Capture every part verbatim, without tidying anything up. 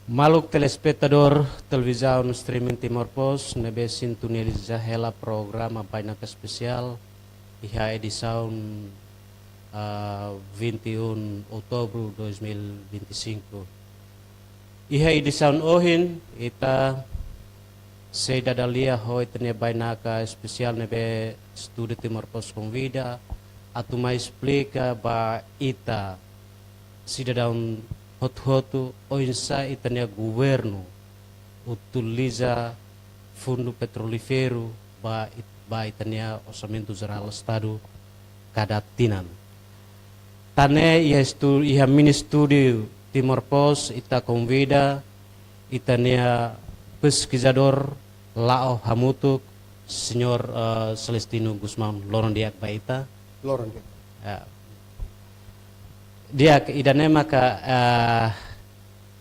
Maluk telespetadór televizaun streaming Timor Post ne'ebé sintoniza hela programa Bainaka Espesiál iha edisaun, ah, vinte e um Outubro dois mil e vinte e cinco. Iha edisaun ohin, ita sei dada lia ho ita-nia bainaka espesiál ne'ebé Estúdiu Timor Post konvida atu mai esplika ba ita sidadaun hotu-hotu oinsá ita-nia governu utiliza fundu petrolíferu ba it-, ba ita-nia Orsamentu Jerál Estadu kada tinan. Tan ne'e iha estu-, iha mini estúdiu Timor Post ita konvida ita-nia peskizadór la'o hamutuk, Señór, eh, Celestino Gusmão. Loron di'ak ba ita. Loron di'ak. Ya. Di'ak, ida-ne'e maka, eh,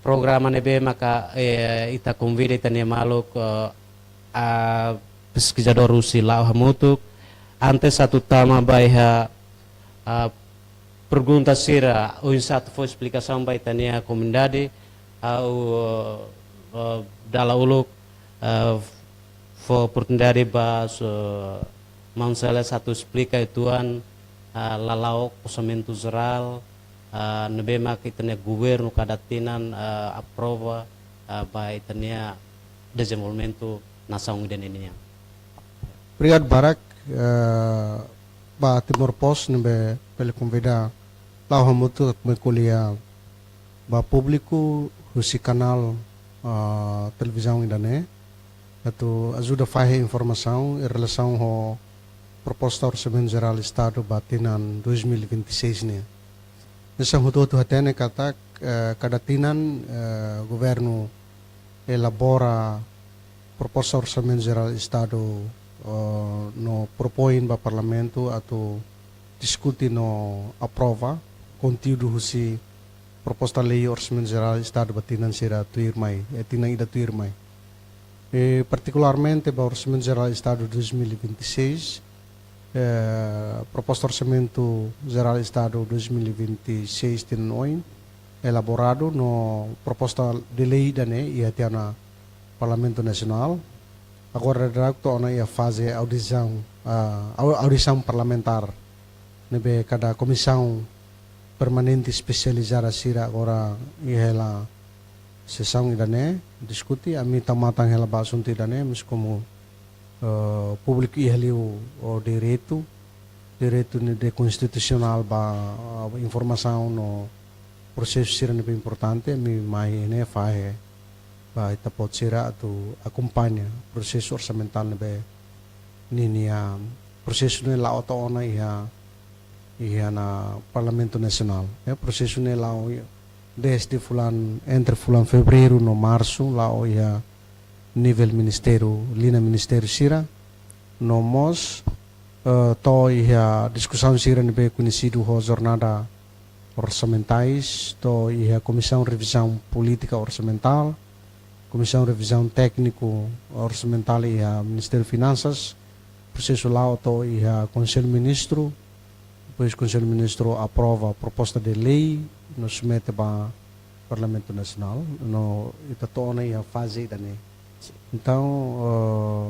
programa ne'ebé maka, eh, ita konvida ita-nia maluk, eh, ah, peskizadór husi la'o hamutuk. Antes atu tama ba iha, ah, pergunta sira, oinsá atu fó esplikasaun ba ita-nia komunidade, ha'u, eh, dala uluk, eh, fó oportunidade ba so, maun Seles atu esplika uitoan, eh, lala'ok Orsamentu Jerál, eh, ne'ebé mak ita-nia governu kada tinan, eh, aprova, eh, ba ita-nia dezenvolvimentu nasaun ida-ne'e nian. Obrigadu barak, eh, ba Timor Post ne'ebé bele konvida la'o hamutuk atu mai ko'alia ba públiku husi kanál, ah, televizaun ida-ne'e, atu ajuda fahe informasaun iha relasaun ho proposta Orsamentu Jerál Estadu ba tinan dois mil e vinte e seis nian. Hanesan hotu-hotu hatene katak, eh, kada tinan, eh, governu elabora proposta Orsamentu Jerál Estadu, eh, no propoin ba Parlamentu atu diskute no aprova konteúdu husi proposta lei Orsamentu Jerál Estadu ba tinan sira tuirmai, eh, tinan ida tuirmai. E partikularmente ba Orsamentu Jerál Estadu dois mil e vinte e seis, eh, proposta Orsamentu Jerál Estadu dois mil e vinte e seis tinan oin elaboradu no proposta de lei ida-ne'e iha tiha ona Parlamentu Nasionál. Agora daudaun to'o ona iha faze audisaun, ah, au-, audisaun parlamentár ne'ebé kada komisaun permanente espesializada sira agora iha hela sesaun ida-ne'e diskute, ami tau matan hela ba asuntu ida-ne'e, maibé komu, eh, públiku iha liu, o direitu, direitu ne'e de konstitusionál ba, ah, informasaun no prosesu sira ne'ebé importante, ami mai ne'e fahe ba ita-boot sira atu akompaña prosesu orsamentál ne'ebé ninia prosesu ne'e la'o to'o ona iha, iha ona Parlamentu Nasionál. Ya, prosesu ne'e la'o iha, dezde fulan, entre fulan Fevereiru no Marsu, la'o iha nivel ministériu, liña ministériu sira, no mós, eh, to'o iha diskusaun sira ne'ebé koñesidu ho jornada orsamentais, to'o iha Komisaun Revizaun Polítika Orsamentál, Komisaun Revizaun Tékniku Orsamentál iha Ministériu Finansas, prosesu la'o to'o iha Konsellu Ministru, depois Konsellu Ministru aprova proposta de lei, no submete ba Parlamentu Nasionál, no ita to'o ona iha faze ida-ne'e. Sin. Entaun, eh,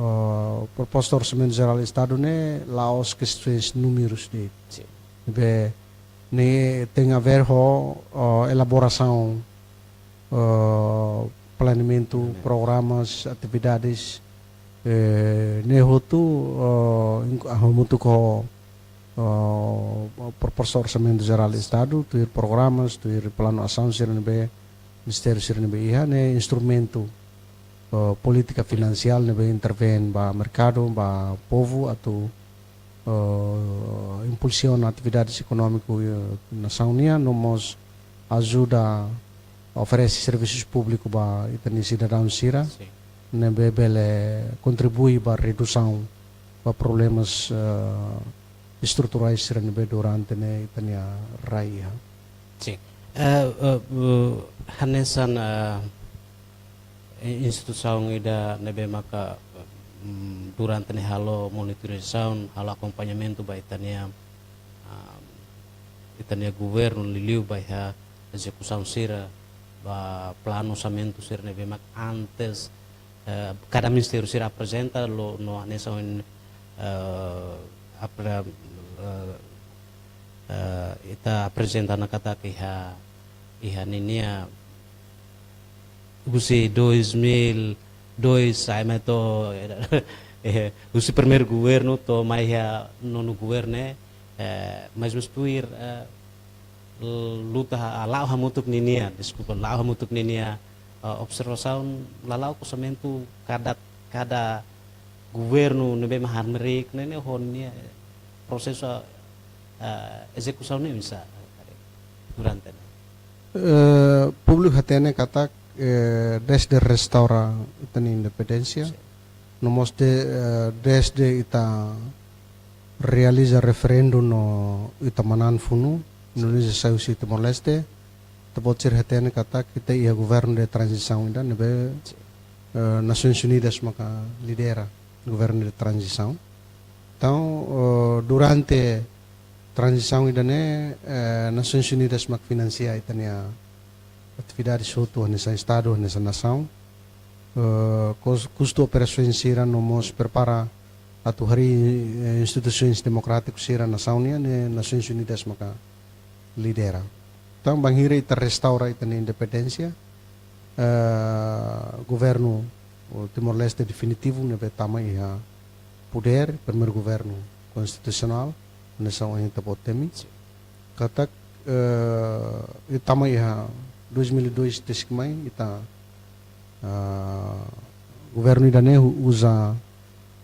eh, proposta Orsamentu Jerál Estadu ne'e la'ós kestaun númerus de'it. Sin. Ne'ebé ne'e tem a ver ho, eh, elaborasaun, eh, planeamentu, planeamentu, programas, atividades, eh, ne'e hotu, eh, ink-, ah, hamutuk ho, eh, proposta Orsamentu Jerál Estadu, tuir programas, tuir planu asaun sira ne'ebé, ministériu sira ne'ebé iha, ne'e instrumentu, eh, polítika finansiál ne'ebé intervein ba merkadu, ba povu, atu, eh, impulsiona atividades ekonómiku, eh, nasaun nian, no mós ajuda oferese servisus públiku ba ita-nia sidadaun sira, sin, ne'ebé bele kontribui ba redusaun ba problemas, eh, estruturais sira ne'ebé durante ne'e ita-nia rai iha. Sin. Eh, eh, eh, hanesan, eh, i-, instituisaun ida ne'ebé maka, mm, durante ne'e halo monitorizasaun, halo akompañamentu ba ita-nia, ah, ita-nia governu liuliu ba iha ezekusaun sira, ba planu orsamentu sira ne'ebé mak antes, eh, kada ministériu sira aprezenta, la'o no hanesan, eh, apre-, eh, eh, ita aprezenta ona katak iha, iha ninia husi dois mil e dois sai mai to'o, eh, husi primeiru governu to'o mai iha nonu governu, eh, mais mós tuir, eh, luta ha-, la'o hamutuk ninia, deskulpa, la'o hamutuk ninia, eh, observasaun lala'ok orsamentu kada, kada governu ne'ebé mak hamriik ne'e, ne'e ho nia prosesu, eh, ezekusaun ne'e oinsá durante ne'e. Eh, públiku hatene katak, eh, dezde restaura ita-nia independénsia, no mós de, eh, dezde ita realiza referendu no ita manán funu, Indonézia sai husi Timor-Leste, ita-boot sira hatene katak ita iha governu de tranzisaun ida ne'ebé, eh, Nasoins Unidas maka lidera governu de tranzisaun. Entaun, eh, durante tranzisaun ida-ne'e, eh, Nasoins Unidas mak finansia ita-nia atividade hotu, hanesan Estadu, hanesan nasaun. Eh, kus-, kustu operasaun sira no mós prepara atu harii, eh, instituisoens demokrátiku sira nasaun nian, ne'e Nasoins Unidas maka lidera. Entaun, bainhira ita restaura ita-nia independénsia, eh, governu, o, Timor-Leste definitivu ne'ebé tama iha podér, primeiru governu konstitusionál, hanesan ohin ita-boot temi. Sin. Katak, eh, ita tama iha dois mil e dois tiha mai, ita, ah, governu ida-ne'e hu-, uza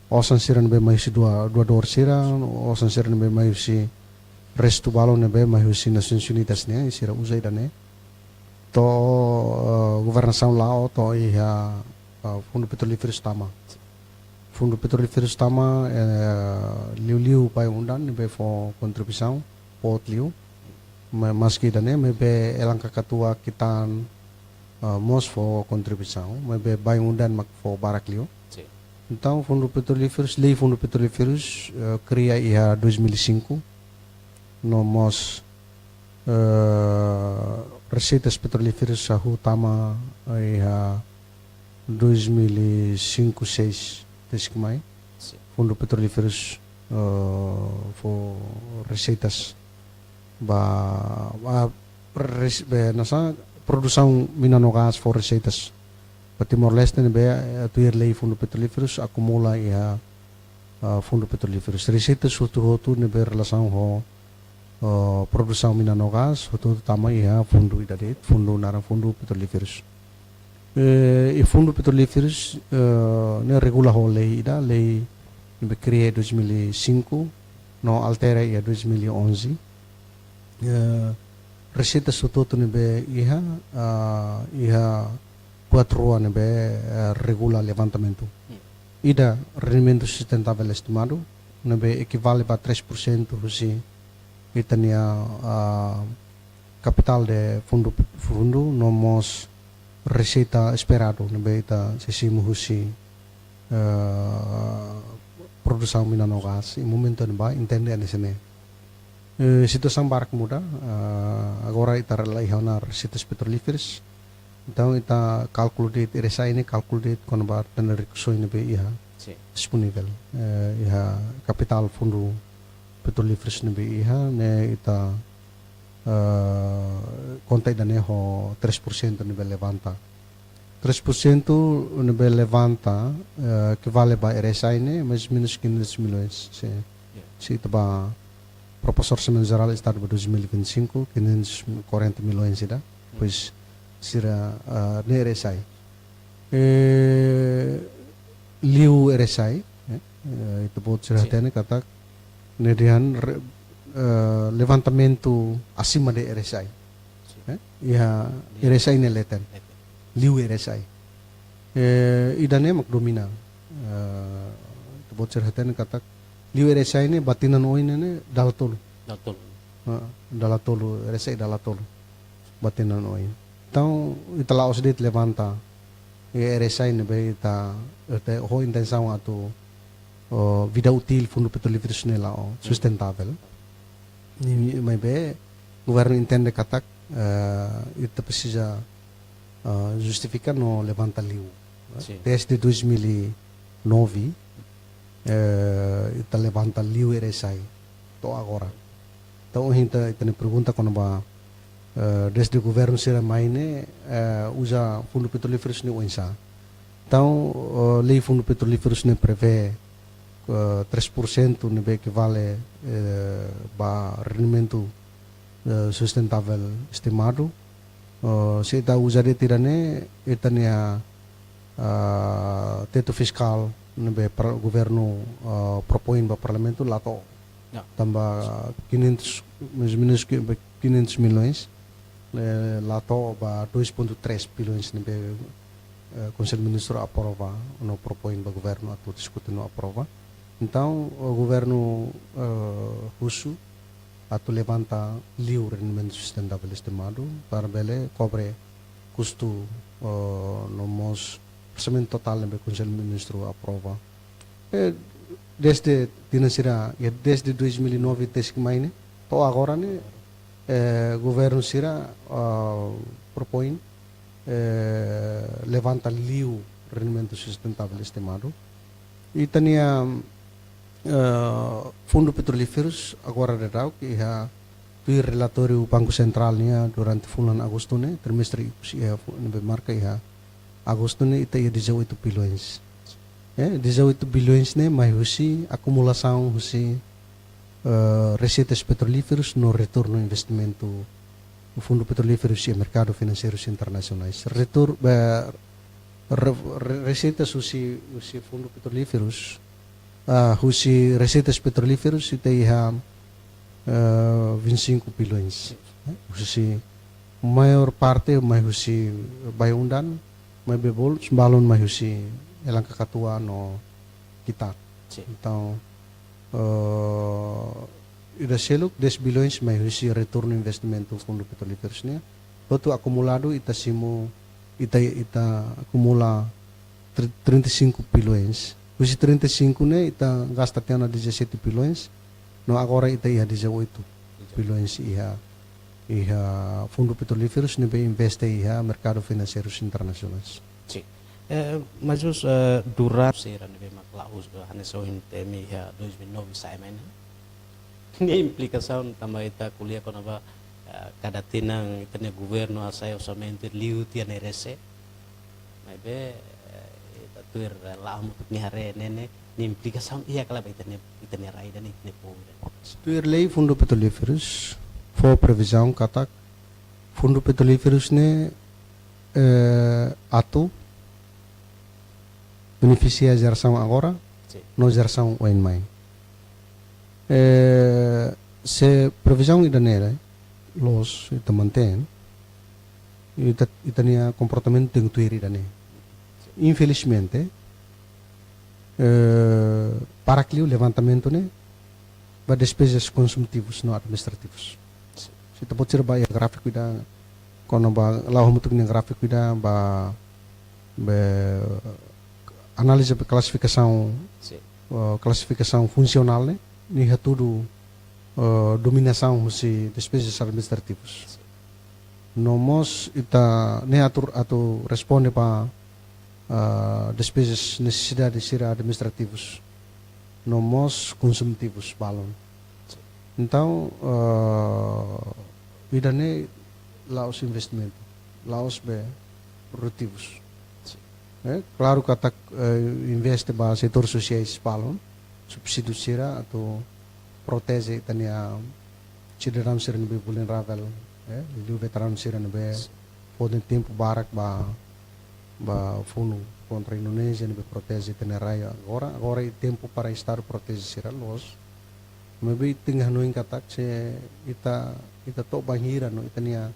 osan sira ne'ebé mai husi doa-, doadór sira, osan sira ne'ebé mai husi restu balun ne'ebé mai husi Nasoins Unidas nian, sira uza ida-ne'e. To'o, eh, governasaun la'o to'o iha, eh, Fundu Petrolíferus tama. Fundu Petrolíferus tama, eh, liuliu Bain Undan ne'ebé fó kontribuisaun, boot liu. Ma-, maski ida-ne'e, maibé Elang Kakatua, Kitan, eh, mós fó kontribuisaun, maibé Bain Undan mak fó barak liu. Sin. Entaun, Fundu Petrolíferus, Lei Fundu Petrolíferus, eh, kria iha dois mil e cinco, no mós, eh, reseitas petrolíferas hahú tama, eh, iha dois mil e cinco, seis, tiha mai. Sin. Fundu Petrolíferus, eh, fó reseitas ba, ba res-, be, nasa, produsaun mina no gás fó reseitas ba Timor-Leste ne'ebé, eh, tuir lei Fundu Petrolíferus akumula iha, ah, Fundu Petrolíferus. Reseitas hotu-hotu ne'ebé relasaun ho, ah, produsaun mina no gás, hotu-hotu tama iha fundu ida de'it, fundu naran Fundu Petrolíferus. Eh, i Fundu Petrolíferus, eh, ne'e regula ho lei ida, lei ne'ebé kria dois mil e cinco, no altera iha dois mil e onze. Eh, reseitas hotu-hotu ne'ebé iha, ah, iha buat rua ne'ebé, eh, regula levantamentu. Hmm. Ida rendimentu sustentável estimadu, ne'ebé ekivale ba três por cento husi ita-nia, ah, kapitál de fundu, fundu, no mós reseita esperadu, ne'ebé ita sei simu husi, eh, produsaun mina no gás, i momentu ne'ebá, entende hanesan ne'e. Eh, situasaun barak muda, eh, agora ita la iha ona reseitas petrolíferas. Entaun, ita kálkulu de'it R S I ne'e, kálkulu de'it kona-ba tan rikusoin ne'ebé iha. Sin. Disponivel, eh, iha kapitál Fundu Petrolíferus ne'ebé iha, ne'e ita, eh, konta ida-ne'e ho três por cento ne'ebé levanta. Três por cento ne'ebé levanta, eh, ekivale ba R S I ne'e, mais ou menos quinhentos milhões. Se, ya, se ita ba proposta orsamentu jerál Estadu ba dois mil e vinte e cinco, quinhentos e quarenta milhões ida. Hmm. Pois, sira, ah, ne'e R S I. Eh, liu R S I, eh, eh, ita-boot sira, sin, hatene katak, ne'e dehan re-, eh, levantamentu asima de R S I. Sin. Eh, iha, liu. R S I ne'e leten. Leten. Liu R S I. Eh, ida-ne'e mak domina. Eh, ita-boot sira hatene katak, liu R S I ne'e ba tinan oin ne'e dala tolu. Dala tolu. Ah, dala tolu, R S I dala tolu. Ba tinan oin. Entaun, ita la'ós de'it levanta, eh, R S I ne'ebé ita, ita ho intensaun atu, oh, vida útil Fundu Petrolíferus ne'e la'o, hmm, sustentável. Ne'e, maibé, governu entende katak, eh, ita presiza ah, justifika no levanta liu. Sin. Desde dois mil e nove, eh, ita levanta liu R S I to'o agora. Entaun, ohin ita, ita-nia pergunta kona-ba, eh, desde governu sira mai ne'e, eh, uza fundu petrolíferus ne'e oinsá. Entaun, eh, lei fundu petrolíferus ne'e prevee, eh, três por cento ne'ebé ekivale, eh, ba rendimentu, eh, sustentável estimadu. Eh, se ita uza de'it ida-ne'e, ita-nia, ah, tetu fiskál ne'ebé par-, governu, ah, propoin ba parlamentu la to'o. Ya. Tanba quinhentos, mais ou menos que, quinhentos milhões, eh, la to'o ba dois ponto três bilhões ne'ebé, eh, Konsellu Ministru aprova no propoin ba governu atu diskute no aprova. Entaun, o governu, eh, husu atu levanta liu rendimentu sustentável estimadu para bele kobre kustu, eh, no mós orsamentu totál ne'ebé Konsellu Ministru aprova. Eh, desde tinan sira, iha desde dois mil e nove ita sei mai ne'e, to'o agora ne'e, eh, governu sira, ah, propoin, eh, levanta liu rendimentu sustentável estimadu. Ita-nia, eh, fundu petrolíferus agora daudaun iha tuir relatóriu Banku Sentrál nian durante fulan agostu ne'e, trimestre ikus iha fu-, ne'ebé marka iha agostu ne'e ita iha dezoito bilhões. Eh, dezoito bilhões ne'e mai husi akumulasaun husi, eh, reseitas petrolíferus no retornu investimentu fundu petrolíferus iha merkadu finanseiru internasionais. Retur-, eh, re-, re-, reseitas husi, husi fundu petrolíferus, ah, husi reseitas petrolíferus ita iha, eh, vinte e cinco bilhões. Eh, husi maiór parte mai husi Bayu-Undan, maibé bolu, balun mai husi Elang Kakatua no Kitak. Sin. Entaun, eh, ida seluk dez bilhões mai husi retornu investimentu fundu petrolíferus nian. Hotu akumuladu ita simu, ita, ita akumula tri-, trinta e cinco bilhões. Husi trinta e cinco ne'e ita gasta tiha ona dezassete bilhões, no agora ita iha dezoito bilhões iha, iha fundu petrolíferus ne'ebé investe iha merkadu finanseiru internasionais. Sin. Eh, mas os, eh, durante sira ne'ebé mak la'ós, eh, hanesan ohin ita imi iha dois mil e nove sai mai ne'e. Nia implikasaun tanba ita ko'alia kona-ba, eh, kada tinan ita-nia governu hasai orsamentu liu tiha ne'e R S E. Maibé, eh, ita tuir, eh, la'o hamutuk nia haree ne'e, nia implikasaun iha ka lae ba ita-nia, ita-nia rai ida-ne'e, ita-nia povu ida-ne'e. Tuir lei fundu petrolíferus fó previzaun katak fundu petrolíferus ne'e, eh, atu benefisia jerasaun agora, Sin. No jerasaun oin mai. Eh, se previzaun ida-ne'e loos, ita mantein, ita, ita-nia komportamentu tenke tuir ida-ne'e. Infelizmente, eh, barak liu levantamentu ne'e ba despezas konsumitivus no administrativus. Se ita bot sira ba iha gráfiku ida, kona-ba la'o hamutuk nia gráfiku ida ba, be, análize ba klasifikasaun, Sin. eh, klasifikasaun funsionál ne'e, nia hatudu, eh, dominasaun husi despezas administrativus. No mós ita ne'e atu, atu responde ba, eh, despezas nesesidade sira administrativus. No mós konsumitivus balun. Entaun, eh, ida-ne'e la'ós investimentu, la'ós be produtivus. Eh, klaru katak, eh, investe ba setór sosiais balun, subsídiu sira atu proteje ita-nia sidadaun sira ne'ebé vulneravel, eh, liuliu veteranu sira ne'ebé foin tempu barak ba, ba funu kontra Indonézia ne'ebé proteje ita-nia rai agora. Agora iha tempu para Estadu proteje sira loos. Maibé ita tenke hanoin katak se ita, ita to'o bainhira no ita-nia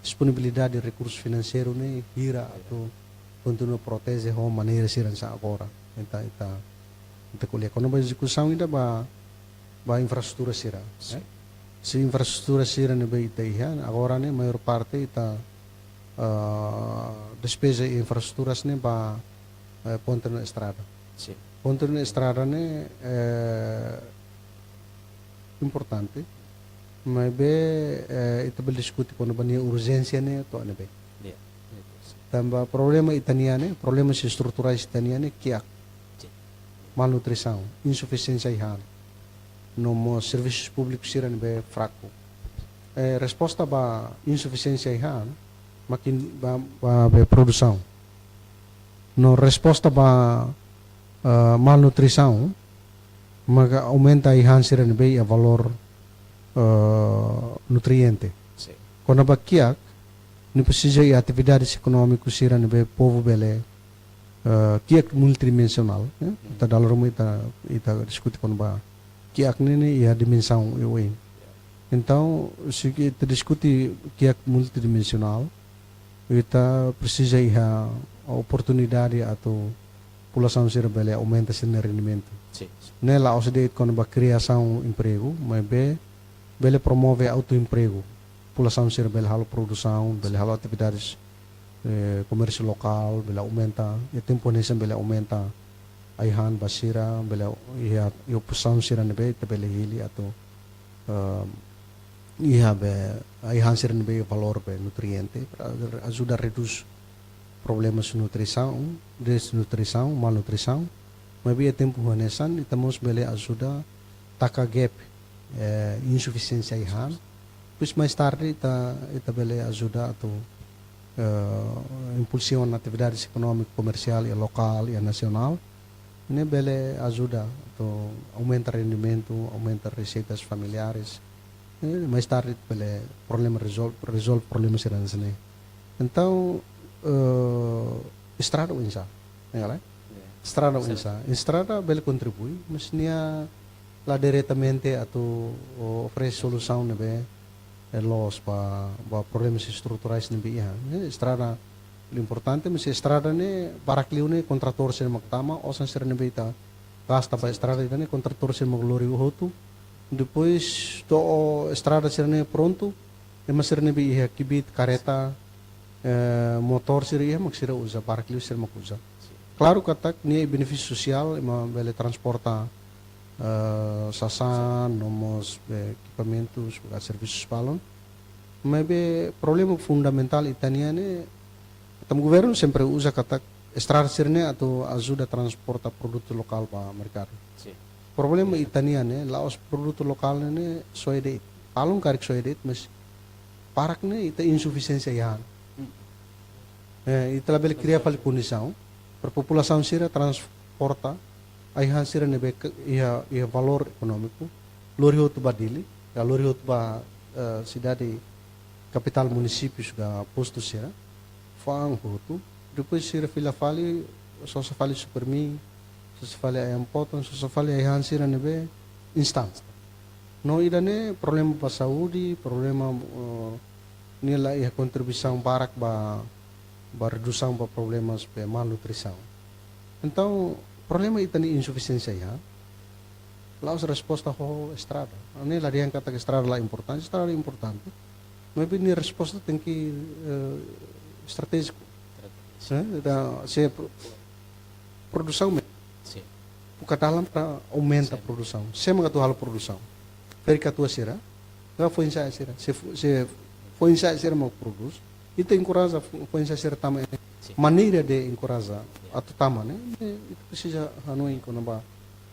disponibilidade rekursu finanseiru ne'e hira atu kontinua proteje ho maneira sira hanesan agora. Ita, ita, ita ko'alia kona-ba ezekusaun ida ba, ba infraestrutura sira, Sin. eh? Se infraestrutura sira ne'ebé ita iha, agora ne'e maiór parte ita, ah, despeza infraestruturas ne'e ba, eh, ponte no estrada. Sin. Ponte no estrada ne'e, eh, importante, maibé, eh, ita bele diskute kona-ba nia urjénsia ne'e to'o ne'ebé. Ya. Tanba problema ita-nian ne'e, problemas estruturais ita-nian ne'e kiak. Malnutrisaun, insufisiénsia ai-han, no mós servisus públikus sira ne'ebé fraku. Eh, resposta ba insufisiénsia ai-han, mak ba, ba be produsaun. No resposta ba, eh, malnutrisaun, mak aumenta ai-han sira ne'ebé iha valór, eh, nutriente. Kona-ba kiak, nia presiza iha atividades ekonómiku sira ne'ebé povu bele, eh, kiak multidimensionál, eh. Ita dala ruma ita, ita diskute kona-ba kiak ne'e iha dimensaun oioin. Entaun, se ita diskute kiak multidimensionál, ita presiza iha oportunidade atu populasaun sira bele aumenta sira-nia rendimentu. Ne'e la'ós de'it kona-ba kriasaun empregu, maibé bele promove autoempregu. Populasaun sira bele halo produsaun, bele halo atividades, eh, komérsiu lokál, bele aumenta, iha tempu hanesan bele aumenta ai-han ba sira, bele iha, iha opsaun sira ne'ebé ita bele hili atu, eh, iha be ai-han sira ne'ebé valór be nutriente, para ajuda redús problemas nutrisaun, desnutrisaun, malnutrisaun. Maibé iha tempu hanesan, ita mós bele ajuda taka gap, eh, insufisiénsia ai-han. Depois mais tarde, ita, ita bele ajuda atu, eh, impulsiona atividades ekonómiku, komersiál, iha lokál, iha nasionál. Ne'e bele ajuda atu aumenta rendimentu, aumenta reseitas familiares. Eh, mais tarde bele problema rezol-, rezolve problema sira hanesan ne'e. Entaun, eh, estrada oinsá, ya kan? Estrada oinsá. Estrada bele kontribui, mas nia la diretamente atu, o, oferese solusaun ne'ebé, eh, loos ba, ba problemas estruturais ne'ebé iha. Eh, estrada importante, mas estrada ne'e barak liu ne'e kontratór sira mak tama, osan sira ne'ebé ita gasta ba estrada ida-ne'e kontratór sira mak lori hotu. Depois to'o estrada sira-ne'e prontu, ema sira ne'ebé iha kbiit, kareta, eh, motór sira iha mak sira uza, barak liu sira mak uza. Klaru katak nia benefísiu sosiál, ema bele transporta, eh, sasán, no mós, eh, ekipamentus, ka servisus balun. Maibé problema fundamentál ita-nian ne'e, tanba governu sempre uza katak estrada sira-ne'e atu ajuda transporta produtu lokál ba merkadu. Problema ita-nian ne'e, la'ós produtu lokál ne'e soe de'it. Balun karik soe de'it, mas barak ne'e ita insufisiénsia ai-han. Eh, ita labele kria fali kondisaun para populasaun sira transporta ai-han sira ne'ebé ke, iha, iha valór ekonómiku, lori hotu ba Dili, ka lori hotu ba, eh, sidade kapitál, munisípiu ka postu sira, fa'an hotu, depois sira fila fali, sosa fali Supermi, sosa fali ayam potong, sosa fali ai-han sira ne'ebé instan. No ida-ne'e problema ba saúde, problema, eh, nia la iha kontribuisaun barak ba, ba redusaun ba problemas be malnutrisaun. Entaun, problema ita-nia insufisiénsia ai-han, la'ós resposta ho estrada. Ami la dehan katak estrada la importante, estrada importante. Maibé nia resposta tenke, eh, estratéjiku. Eh, ita, se pro-, produsaun me-, buka dalan para aumenta produsaun. Sé mak atu halo produsaun? Ferik-katuas sira, ka foin-sa'e sira. Se fo-, se foin-sa'e sira mak produz, ita enkoraja fo-, foin-sa'e sira tama ne'e. Maneira de enkoraja atu tama ne'e, ne'e ita presiza hanoin kona-ba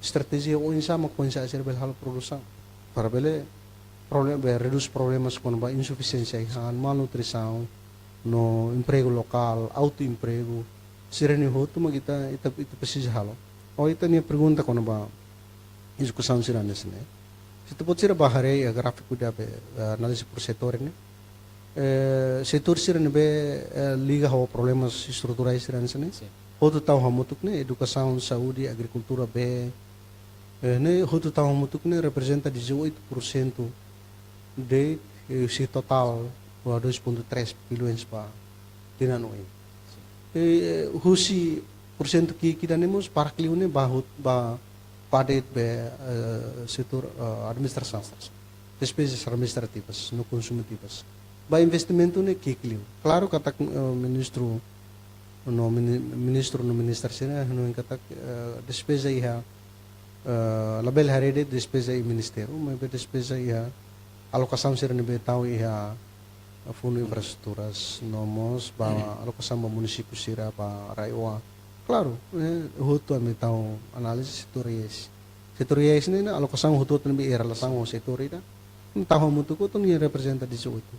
estratéjia oinsá mak foin-sa'e sira bele halo produsaun. Para bele problema, bele redús problemas kona-ba insufisiénsia ai-han, malnutrisaun, no empregu lokál, autoempregu, sira-ne'e hotu mak ita, ita, ita presiza halo. Ho ita-nia pergunta kona-ba ezekusaun sira hanesan ne'e. Se ita-boot sira bá haree iha gráfiku ida be, eh, análize por setór ne'e. Eh, setór sira ne'ebé, eh, liga ho problemas estruturais sira hanesan ne'e. Hotu tau hamutuk ne'e, edukasaun, saúde, agrikultura be, eh, ne'e hotu tau hamutuk ne'e reprezenta dezoito por cento de, eh, husi totál ba dois ponto três bilhões ba tinan oin. Eh, husi porsentu ki'ik ida-ne'e mós barak liu ne'e ba hut-, ba, ba de'it be, eh, setór, eh, administrasaun. Despezas administrativas, no konsumitivas. Ba investimentu ne'e ki'ik liu. Klaru katak, eh, ministru, no mini-, ministru no ministra sira hanoin katak, eh, despeza iha, eh, labele haree de'it despeza iha ministériu, maibé despeza iha alokasaun sira ne'ebé tau iha, funu infraestruturas, no mós ba alokasaun ba munisípiu sira ba rai-oan. Klaru, eh, hotu ami tau análize setoriais. Setoriais ne'e alokasaun hotu-hotu ne'ebé iha relasaun ho setór ida. Entaun hamutuk hotu ne'e reprezenta dezoito,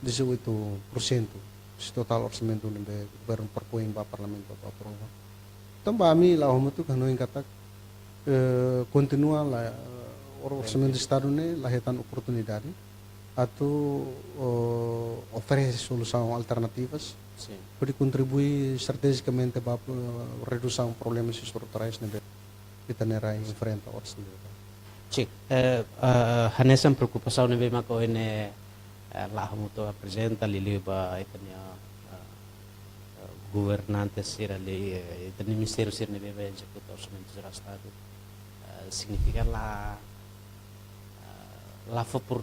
dezoito por cento husi totál orsamentu ne'ebé governu propoin ba parlamentu atu aprova. Entaun ba ami la'o hamutuk hanoin katak, eh, kontinua la, eh, or-, orsamentu Estadu ne'e la hetan oportunidade atu, eh, oferese solusaun alternativas, hodi kontribui estrategikamente ba, eh, redusaun problemas estruturais ne'ebé ita-nia rai enfrenta orsamentu. Sin, eh, eh, hanesan preokupasaun ne'ebé maka ohin ne'e, eh, la'o hamutuk aprezenta liuliu ba ita-nia, eh, eh, governante sira liu, eh, ita-nia ministériu sira ne'ebé ezekuta orsamentu jerál Estadu. Eh, signifika la, eh, la fó por,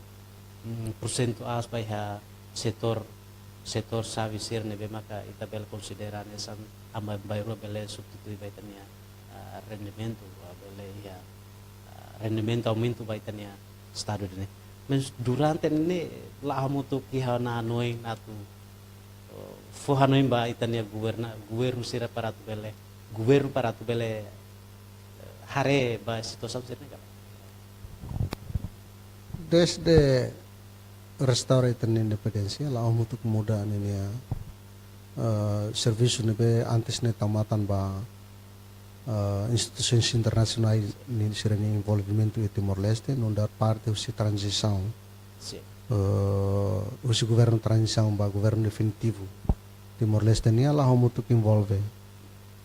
mm, porsentuál ba iha setór, setór xave sira ne'ebé maka ita bele konsidera hanesan amba bairru bele substitui ba ita-nia, eh, rendimentu, ba bele iha, eh, rendimentu aumentu ba ita-nia Estadu ne'e. Mas durante ne'e la'o hamutuk iha ona hanoin atu, eh, fó hanoin ba ita-nia governa-, governu sira para atu bele, governu para atu bele, eh, haree ba situasaun sira ne'e ka lae? Desde restaura ita-nia independénsia, la'o hamutuk muda ninia, eh, servisu ne'ebé antes ne'e tau matan ba, eh, instituisoens internasionais nia sira-nia envolvimentu iha Timor-Leste, nu'udar parte husi tranzisaun. Sin. Eh, husi governu tranzisaun ba governu definitivu Timor-Leste nian, la'o hamutuk envolve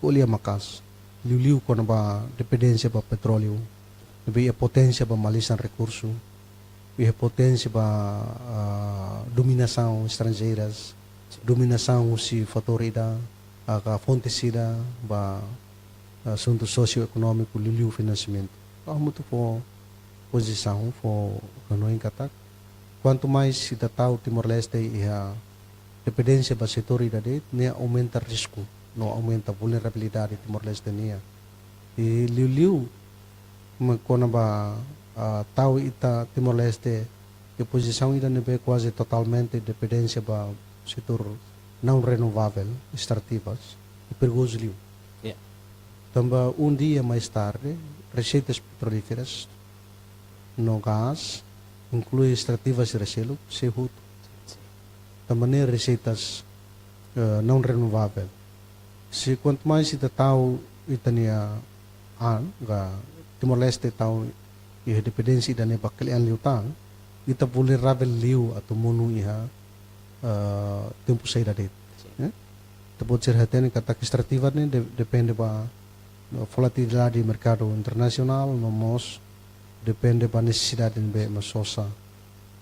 ko'alia maka'as, liuliu kona-ba dependénsia ba petróleu, ne'ebé iha poténsia ba malisan rekursu, iha poténsia ba, ah, dominasaun estranjeiras, dominasaun husi fatór ida, ah, ka fonte ida ba, ah, asuntu sosioekonómiku, liuliu finansiamentu. La'o hamutuk fó pozisaun, fó hanoin katak, kuantu mais ita tau Timor-Leste iha dependénsia ba setór ida de'it, ne'e aumenta risku, no aumenta vulnerabilidade Timor-Leste nian. I liuliu, mak kona-ba, ah, tau ita Timor-Leste iha pozisaun ida ne'ebé kuaze totalmente dependénsia ba setór não renovável, estrativas, ne'e perigozu liu. Ya. Tanba um dia mais tarde, reseitas petrolíferas no gás, inklui estrativas sira seluk, sei hotu. Tanba ne'e reseitas, eh, não renovável. Se kuantu mais ita tau ita-nia an, ka Timor-Leste tau iha dependénsia ida ne'ebé kle'an liután, ita vulneravel liu atu monu iha, eh, tempu saida de'it. Sin. Eh? Ita-boot sira hatene katak estrativa ne'e de-, depende ba, no, volatilidade merkadu internasionál, no mós depende ba nesesidade ne'ebé ema sosa.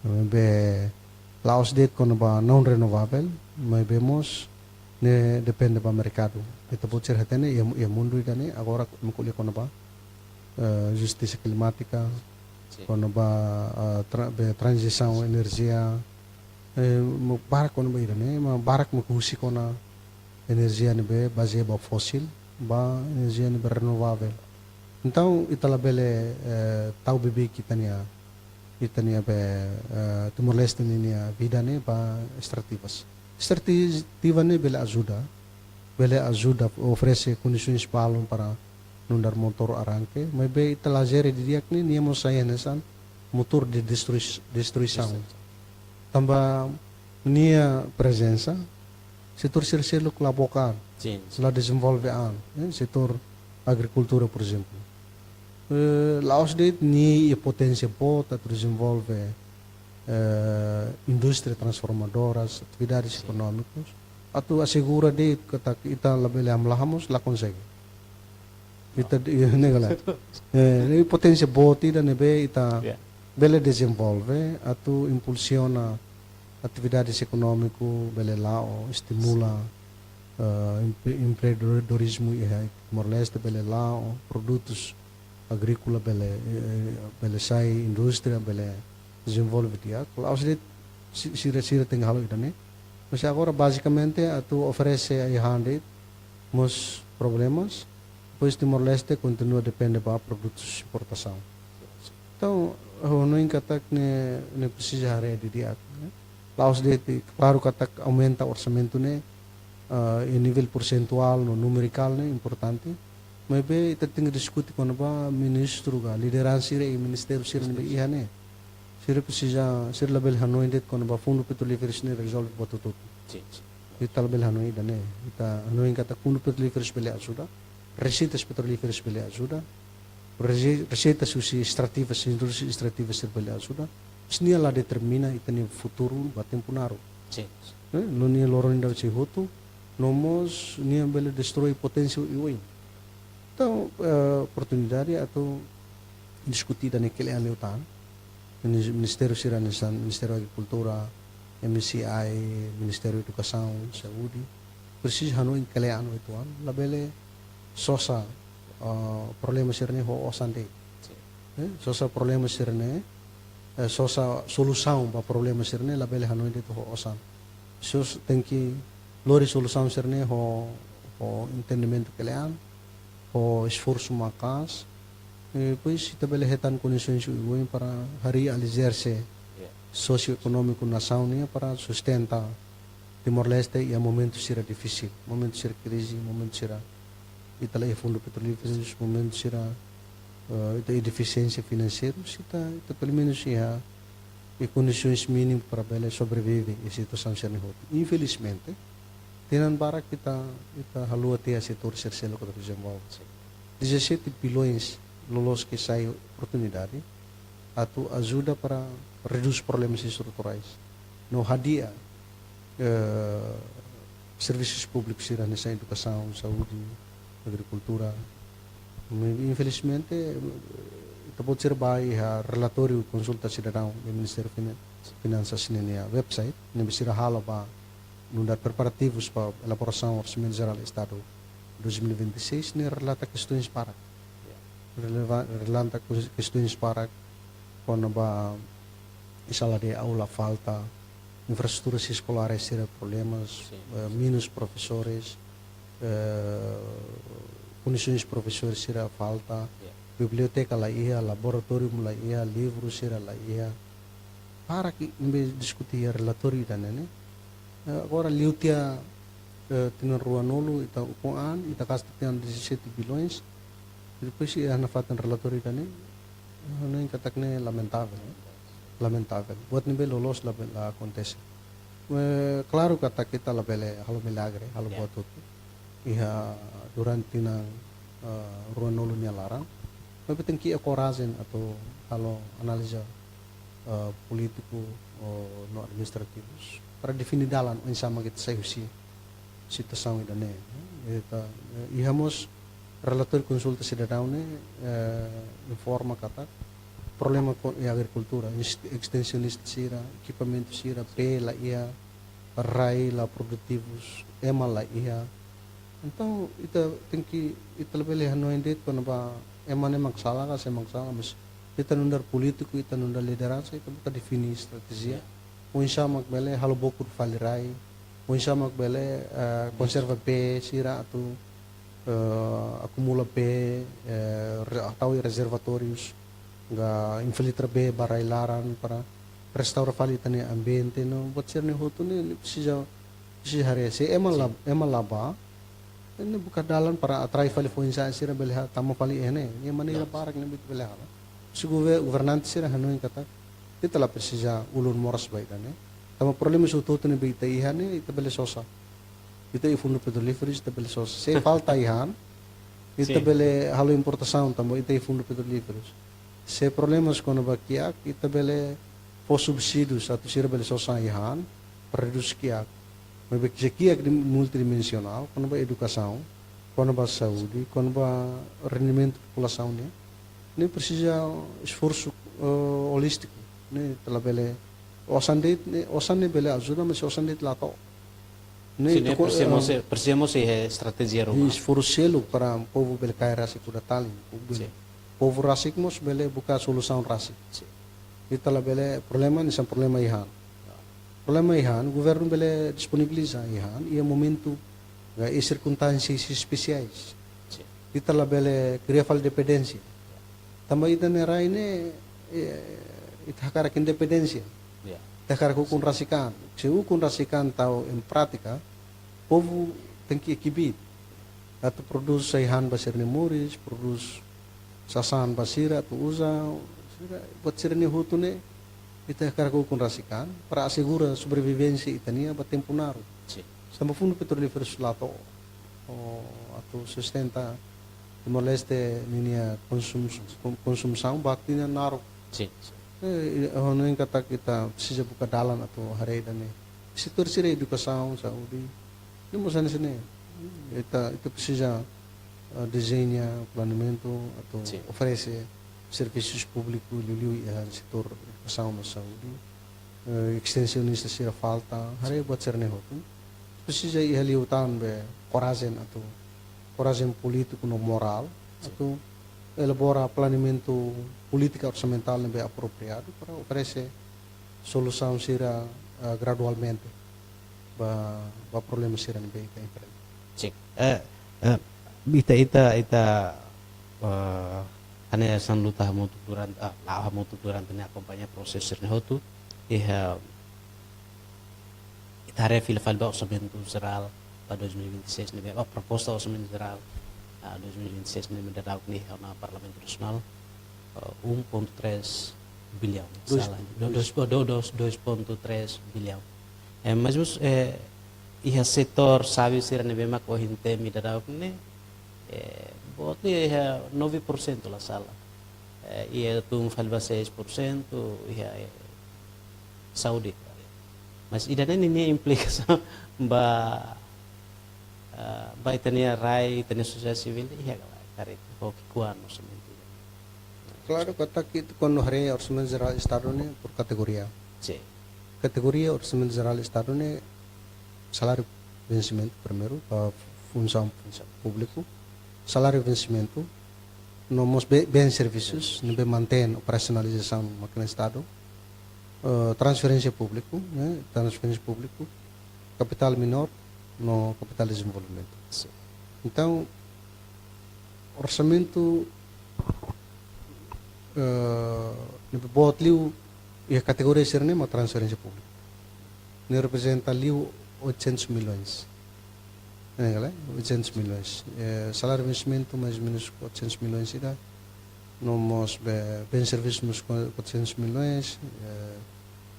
Ne'ebé la'ós de'it kona-ba não renovável, maibé mós ne'e depende ba merkadu. Ita-boot sira hatene iha, iha mundu ida ne'e, agora mak ko'alia kona-ba, eh, justisa klimátika, Sin. kona-ba, eh, tra-, be tranzisaun enerjia, eh, mak barak kona-ba ida ne'e, mak barak mak husik ona enerjia ne'ebé bazeia ba fósil, ba enerjia ne'ebé renovável. Entaun, ita labele, eh, tau bebeik ita-nia, ita-nia be, eh, Timor-Leste ninia vida ne'e ba estrativas. Estrativa ne'e bele ajuda, bele ajuda oferese kondisoens balun para nu'udar motór arranke, maibé ita la jere didi'ak ne'e, nia mós sai hanesan motór de destrui-, destruisaun. Destruisaun. Tanba nia prezensa, setór sira seluk la book an, Sin, sin. la dezenvolve an, eh, setór agrikultura, por ezemplu. Eh, la'ós de'it nia iha poténsia boot atu dezenvolve, eh, indústria transformadoras, atividades Sin. ekonómikas, atu asegura de'it katak ita labele hamlaha mós la konsege. Ita di-, ne'e ka lae. Eh, ne'e poténsia boot ida ne'ebé ita Ya. bele dezenvolve, atu impulsiona atividades ekonómiku bele la'o, estimula, eh, empre-, empreendedorizmu iha Timor-Leste bele la'o, produtus agríkola bele, eh, bele sai, indústria bele dezenvolve di'ak. La'ós de'it si-, sira, sira tenke halo ida ne'e. Mas agora, bazikamente, atu oferese ai-han de'it mós problemas, depois Timor-Leste kontinua depende ba produtus esportasaun. Entaun, ha'u hanoin katak ne'e, ne'e presiza haree didi'ak, ne'e. ta'us de'it, klaru katak aumenta orsamentu ne'e, ah, iha nivel persentuál no numerikál ne'e importante. Maibé ita tenke diskute kona-ba ministru ka lideransa sira iha ministériu sira ne'ebé iha ne'e. Sira presiza, sira labele hanoin de'it kona-ba fundu petrolíferu ne'e rezolve buat hotu-hotu. Sin, sin. Ita labele hanoin ida-ne'e. Ita hanoin katak fundu petrolíferu bele ajuda, reseitas petrolíferas bele ajuda, rese-, reseitas husi estrativas, indústria estrativas sira bele ajuda. Mas nia la determina ita-nia futuru ba tempu naruk. Sin. Eh, no nia loron ida sei hotu, no mós nia bele destroi poténsia oioin. Entaun, eh, oportunidade atu diskute ida-ne'e kle'an liután. Minis-, ministériu sira hanesan Ministériu Agrikultura, M C I, Ministériu Edukasaun, Saúde, presiza hanoin kle'an uitoan, labele sosa, ah, problema sira-ne'e ho osan de'it. Sin. Eh, sosa problema sira-ne'e, eh, sosa solusaun ba problema sira-ne'e, labele hanoin de'it ho osan. Sira tenke lori solusaun sira-ne'e ho, ho entendimentu kle'an, ho esforsu maka'as. Eh, depois ita bele hetan kondisoens oioin para harii aliserse, ya, sosioekonómiku nasaun nian para sustenta Timor-Leste iha momentu sira difisil, momentu sira krize, momentu sira ita la iha fundu petrolíferu, momentu sira, eh, ita iha defisiénsia finanseiru, ita, ita pelumenus iha, iha kondisoens mínimu para bele sobrevive iha situasaun sira-ne'e hotu. Infelizmente, tinan barak ita, ita haluha tiha setór sira seluk atu dezenvolve. Dezassete bilhões loloos ke sai oportunidade atu ajuda para redús problemas estruturais. No hadi'a, eh, servisus públikus sira hanesan edukasaun, saúde, agrikultura. Me-, infelizmente, eh, ita-boot sira bá iha relatóriu konsulta sidadaun iha Ministériu Finan-, Finansas ninia website, ne'ebé sira halo ba nu'udar preparativus ba elaborasaun Orsamentu Jerál Estadu dois mil e vinte e seis, ne'e relata kestoens barak. Releva-, relata kes-, kestoens barak kona-ba sala de aula falta, infraestruturas eskolár sira problemas, sin, eh, menus profesores, eh, kondisoens profesór sira falta, ya, biblioteka la iha, laboratóriu la iha, livru sira la iha. Barak ne'ebé diskute iha relatóriu ida-ne'e, ne'e. Eh, agora liu tiha, eh, tinan ruanulu ita ukun an, ita gasta tiha dezassete bilhões. Depois iha nafatin relatóriu ida-ne'e, eh, hanoin katak ne'e lamentavel, ne'e. Lamentavel. Buat ne'ebé loloos la, la akontese. Eh, klaru katak ita labele halo milagre, halo, ya, buat hotu. Iha durante tinan, eh, ruanulu nia laran. Maibé tenke iha korajen atu halo analiza, eh, polítiku, oh, no administrativus para define dalan oinsá mak ita sai husi situasaun ida-ne'e. Ita, eh, iha mós relatóriu konsulta sidadaun ne'e, eh, informa katak problema ho, iha agrikultura, ins-, estensionista sira, ekipamentu sira, pé la iha, rai la produtivus, ema la iha. Entaun, ita tenke, ita labele hanoin de'it kona-ba ema ne'e mak sala ka, sé mak sala, mas ita nu'udar polítiku, ita nu'udar lideransa, ita buka define estratéjia. Ya. Oinsá mak bele halo bokur fali rai, oinsá mak bele, eh, konserva pé sira atu, eh, akumula pé, eh, re-, tau iha rezervatórius, ka infiltra bee ba rai-laran para restaura fali ita-nia ambiente, no buat sira-ne'e hotu ne'e, ne'e presiza, presiza haree. Se ema la, sin, ema la bá, ne'e buka dalan para atrai fali foin-sa'e sira bele ha-, tama fali iha ne'e. Iha maneira, ya, barak ne'ebé ita bele halo. Se gover-, governante sira hanoin katak ita la presiza ulun moras ba ida-ne'e. Tanba problema hotu-hotu ne'ebé ita iha ne'e, ita bele sosa. Ita iha fundu petrolíferu, ita bele sosa. Se falta ai-han, ita, sin, bele halo importasaun tanba ita iha fundu petrolíferu. Se problemas kona-ba kiak, ita bele fó subsídius atu sira bele sosa ai-han, redús kiak. Maibé se kiak di-, multidimensionál, kona-ba edukasaun, kona-ba saúde, kona-ba rendimentu populasaun ne'e, ne'e presiza esforsu, eh, holístiku. Ne'e ita labele, osan de'it, ne'e, osan ne'e bele ajuda, mas osan de'it la to'o. Ne'e, sin, ne'e toko, presiza mós, eh, presiza mós iha estratéjia ruma, esforsu seluk para povu bele kaer rasik kuda talin, povu bele, sin, povu rasik mós bele buka solusaun rasik. Sin. Ita labele, problema ne'e hanesan problema ai-han. Problema ai-han, governu bele disponibiliza ai-han iha momentu ka iha sirkunstánsias espesiais. Sin. Ita labele kria fali dependénsia. Tanba ita-nia rai ne'e, eh, ita hakarak independénsia. Ya. Ita hakarak ukun rasik an. Se ukun rasik an tau em prátika, povu tenke kbiit atu prodús ai-han ba sira-nia moris, prodús sasán ba sira atu uza, sira, buat sira-ne'e hotu ne'e, ita hakarak ukun rasik an, para asegura sobrevivénsia ita-nian ba tempu naruk. Sin. Tanba fundu petrolíferu la to'o, o, atu sustenta Timor-Leste ninia konsum-, kon-, konsumisaun ba tinan naruk. Sin, sin. Eh, i-, ho ne'e katak ita presiza buka dalan atu haree ida-ne'e. Setór sira edukasaun, saúde, ne'e mós hanesan ne'e. Ita, ita presiza, ah, dezeña planeamentu atu Sin. oferese servisus públiku liuliu iha setór edukasaun no saúde. Eh, estensionista sira falta, haree buat sira-ne'e hotu. Presiza iha liután be korajen atu, korajen polítiku no morál, Sin. atu elabora planeamentu polítika orsamentál ne'ebé apropriadu para oferese solusaun sira, eh, gradualmente ba, ba problema sira ne'ebé ita enfrenta. Sin. Eh, eh, ita, ita, ita, eh, hanesan luta hamutuk durante, ah, la'o hamutuk durante ne'e akompaña prosesu sira-ne'e hotu. Iha, ita haree fila fali ba orsamentu jerál ba dois mil e vinte e seis ne'ebé, ba proposta orsamentu jerál, ah, dois mil e vinte e seis ne'ebé daudaun ne'e iha ona Parlamentu Nasionál, ah, um ponto três bilhão, Dois, sala, dois. dois, do-, dos, dois ponto três bilhão. Eh, mas, mas, eh, iha setór xave sira ne'ebé mak ohin temi daudaun ne'e, eh, boot liu iha nove por cento la sala. Eh, iha tun fali ba seis por cento, iha, eh, saúde. Mas ida-ne'e ninia implikasaun ba, ah, ba ita-nia rai, ita-nia sosiedade sivíl, iha ka lae, karik, ho ki'ikoan orsamentu. Klaru, katak ita kuandu haree orsamentu jerál Estadu ne'e por kategoria. Sin. Kategoria orsamentu jerál Estadu ne'e saláriu vensimentu primeiru, ba funsaun públiku, saláriu vensimentu, no mós be-, bens servisus, ne'ebé mantein operasionalizasaun mákina Estadu, eh, transferénsia públiku, ne'e, transferénsia públiku, kapitál minór, no kapitál dezenvolvimentu. Sin. Entaun, orsamentu, eh, ne'ebé boot liu iha kategoria sira-ne'e mak transferénsia públiku. Ne'e reprezenta liu oitocentos milhões. Ne'e ka lae, oitocentos milhões. Eh, saláriu vensimentu mais ou menus oitocentos milhões ida. No mós be-, bens servisus mós quatrocentos milhões, eh,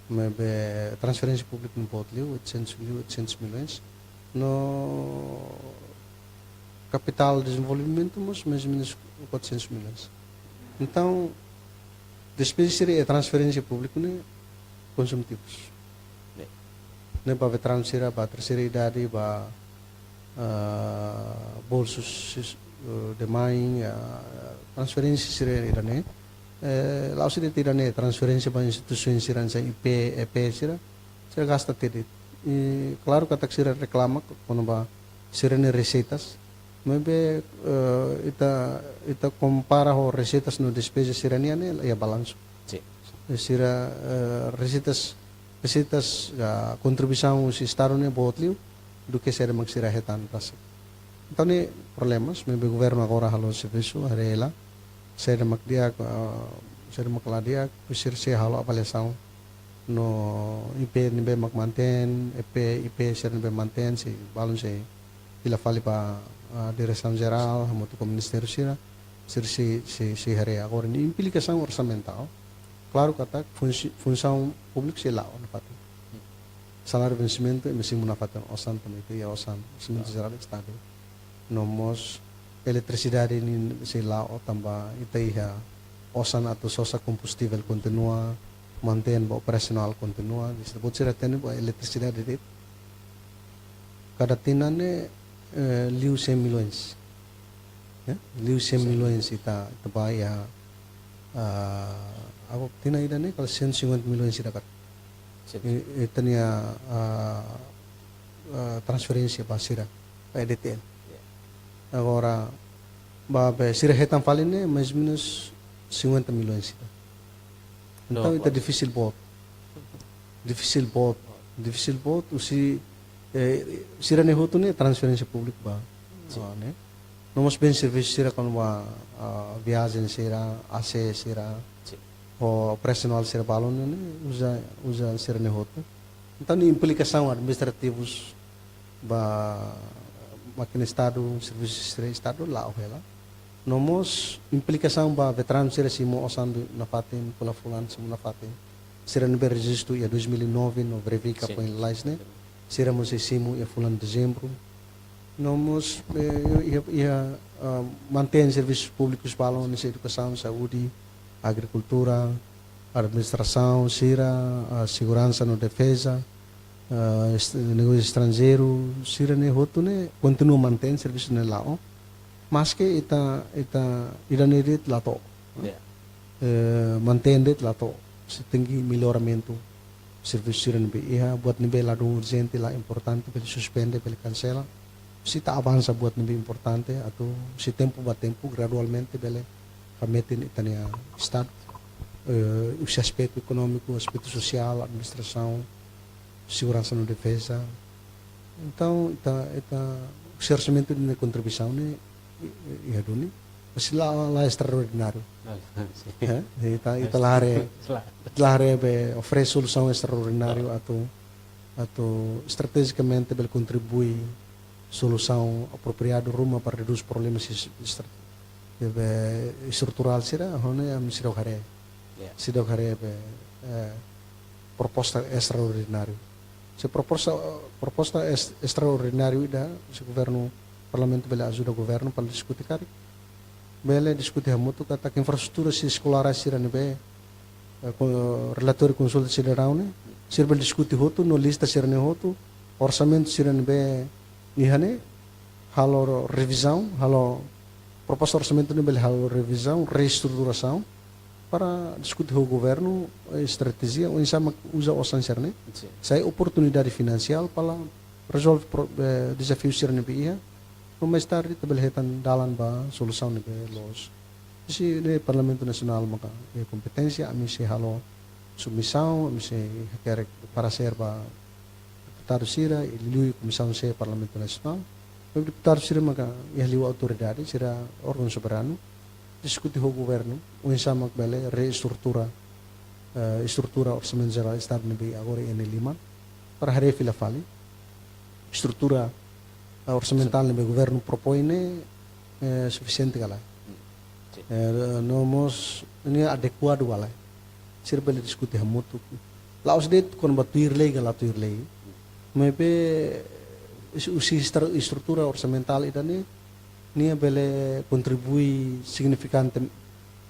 maibé transferénsia públiku ne'e boot liu, oitocentos liu, oitocentos milhões. No kapitál dezenvolvimentu mós mais ou menus quatrocentos milhões. Entaun, despeza sira iha transferénsia públiku ne'e konsumitivus. Ne'e. Ne'e ba veteranu sira, ba terseira idade, ba, ah, bolsus, eh, de mãe, ah, transferénsia sira ida-ne'e. Eh, la'ós de'it ida-ne'e, transferénsia ba instituisaun sira hanesan I P, E P sira, sira gasta de'it. I klaru katak sira reklama kona-ba sira-nia reseitas. Maibé, eh, ita, ita kompara ho reseitas no despeza sira-nian ne'e iha balansu. Sin. Sira, eh, reseitas, reseitas, ah, kontribuisaun husi Estadu ne'e boot liu duké saida mak sira hetan rasik. Entaun ne'e problemas, maibé governu agora halo servisu, haree hela saida mak di'ak, ah, saida mak la di'ak, depois sira sei halo avaliasaun no I P ne'ebé mak mantein, E P, I P sira ne'ebé mantein, sei balun sei fila fali ba, ah, diresaun jerál, hamutuk ho ministériu sira, sira sei, sei, sei haree. Agora, ninia implikasaun orsamentál, klaru katak funsi-, funsaun públiku sei la'o nafatin. Saláriu vensimentu, imi simu nafatin osan, tanba ita iha osan, orsamentu jerál Estadu. No mós eletrisidade ne'e sei la'o tanba ita iha osan atu sosa kombustivel kontinua, mantein ba operasionál kontinua, distribuidór sira hatene ba eletrisidade de'it. Kada tinan ne'e, eh, liu cem milhões. Ya, liu cem Sin. milhões ita, ita ba iha, ah, agora tinan ida-ne'e kala cento e cinquenta milhões ida katak. Sin. I, ita-nia, ah, ah, transferénsia ba sira, ba E D T L. Ya. Agora, ba be sira hetan fali ne'e, mais ou menus cinquenta milhões ida. No, Entaun, ita agora difisil boot. Difisil boot. Difisil boot, husi, eh, sira-ne'e hotu ne'e transferénsia públiku ba. Sin. Ah, ne'e. No mós bens servisus sira kona-ba, ah, viajen sira, A C sira. Sin. ho operasionál sira balun ne'e uza, uza sira-ne'e hotu. Entaun, nia implikasaun administrativus ba mákina Estadu, servisu sira Estadu la'o hela. No mós implikasaun ba veteranu sira simu osan nafatin, fulan-fulan simu nafatin. Sira ne'ebé rejistu iha dois mil e nove no verifika Sin. Foin lalais ne'e. Sira mós sei simu iha fulan Dezembru. No mós, eh, iha, iha, ah, mantein servisus públikus balun, hanesan edukasaun, saúde, agrikultura, administrasaun sira, ah, seguransa no defeza, ah, est-, negósiu estranjeiru, sira-ne'e hotu ne'e kontinua mantein servisu ne'e la'o. Maske ita, ita, ida-ne'e de'it la to'o. Ya. Eh, mantein de'it la to'o. Sei tenke melloramentu servisu sira ne'ebé iha, buat ne'ebé ladún urjente, la importante, bele suspende, bele kansela. Sei ita avansa buat ne'ebé importante, atu sei tempu ba tempu, gradualmente, bele hametin ita-nia Estadu, eh, husi aspetu ekonómiku, aspetu sosiál, administrasaun, seguransa no defeza. Entaun, ita, ita, husi orsamentu ida-ne'e kontribuisaun ne'e, i-, i-, iha duni. Maibé la, la estraordináriu. Ah, sin. Eh? Ita, ita la haree, Claro. La haree be oferese solusaun estraordináriu Claro. atu, atu estrategikamente bele kontribui solusaun apropriadu ruma para redús problema si-, estra-, be estruturál sira, ho ne'e ami seidauk haree. Ya. Seidauk haree be, eh, proposta estraordináriu. Se proposta, proposta es-, estraordináriu ida, se governu, parlamentu bele ajuda governu para diskuti karik. Bele diskuti hamutuk katak infraestrutura sira eskolár sira ne'ebé, eh, ko-, relatóriu konsulta sidadaun ne'e, sira bele diskuti hotu, no lista sira-ne'e hotu, orsamentu sira ne'ebé iha ne'e, halo revizaun, halo proposta orsamentu ne'e bele halo revizaun, reestruturasaun, para diskuti ho governu, eh, estratéjia, oinsá mak uza osan sira-ne'e. Sin. Sai oportunidade finansiál para rezolve pro-, eh, dezafiu sira ne'ebé iha. No mais tarde, ita bele hetan dalan ba solusaun ne'ebé loos. Husi ne'e Parlamentu Nasionál maka iha kompeténsia, ami sei halo submisaun, ami sei hakerek paresér ba deputadu sira, i liuliu Komisaun C Parlamentu Nasionál. Maibé deputadu sira maka iha liu autoridade, sira órgaun soberanu, diskuti ho governu, oinsá mak bele reestrutura, eh, estrutura orsamentu jerál Estadu ne'ebé agora iha ne'e liman, para haree fila fali estrutura, eh, orsamentál ne'ebé governu propoin ne'e, eh, sufisiente ka lae. Sin. Eh, no mós ne'e adekuadu ka lae. Sira bele diskuti hamutuk. La'ós de'it kona-ba tuir lei ka la tuir lei. Maibé husi, husi estra-, estrutura orsamentál ida-ne'e, nia bele kontribui signifikante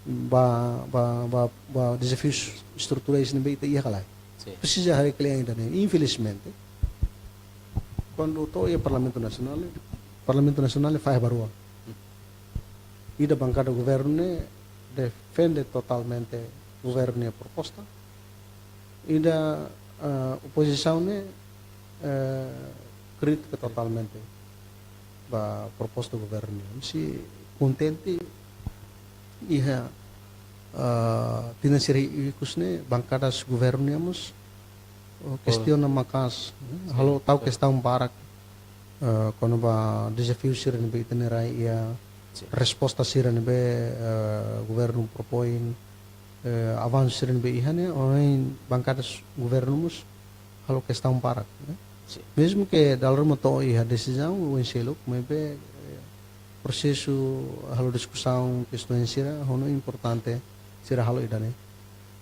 ba, ba, ba, ba dezafius estruturais ne'ebé ita iha ka lae. Sin. Presiza haree kle'an ida-ne'e. Infelizmente, kuandu to'o iha Parlamentu Nasionál, Parlamentu Nasionál fahe ba rua. Ida bankada governu ne'e defende totalmente governu nia proposta. Ida, eh, opozisaun ne'e, eh, kritika totalmente ba proposta governu ne'e. Ami sei kontente iha, eh, tinan sira ikus ne'e, bankada governu nian mós, eh, Oh. kestiona maka'as, eh, Sin, halo tau betul. kestaun barak, eh, kona-ba dezafiu sira ne'ebé ita-nia rai iha, Sin. resposta sira ne'ebé, eh, governu propoin, eh, avansu sira ne'ebé iha ne'e, ohin bankada governu mós halo kestaun barak, ne'e. Sin. Mezmu ke dala ruma to'o iha desizaun, oin seluk, maibé, eh, prosesu halo diskusaun, kestaun sira, ho ne'e importante sira halo ida-ne'e.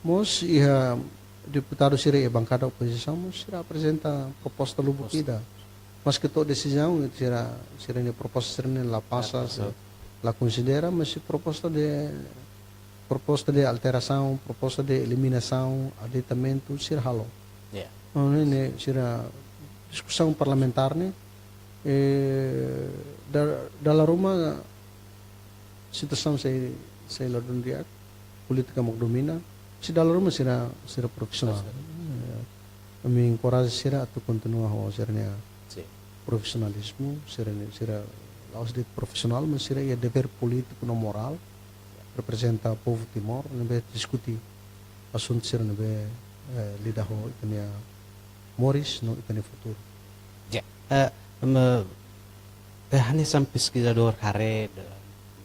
Mós iha deputadu sira iha bankada opozisaun, mós sira aprezenta proposta lubuk Proposta. ida. Maske to'o desizaun, sira, sira-nia proposta sira-ne'e la pasa, La pasa. la konsidera, mas se proposta de, proposta de alterasaun, proposta de eliminasaun, aditamentu, sira halo. Ya. Ne'e, ne'e, sira diskusaun parlamentár ne'e, eh, da-, dala ruma situasaun sei, sei ladún di'ak, polítika mak domina, sei dala ruma sira, sira profisionál. Profisionál. Eh, ami enkoraja sira atu kontinua ho sira-nia Sin. profisionalizmu, sira-nia, sira la'ós de'it profisionál, mas sira iha devér polítiku no morál, reprezenta povu Timor, ne'ebé diskuti asuntu sira ne'ebé, eh, lida ho ita-nia moris no ita-nia futuru. Ya, eh, me, eh, hanesan peskizadór haree de-,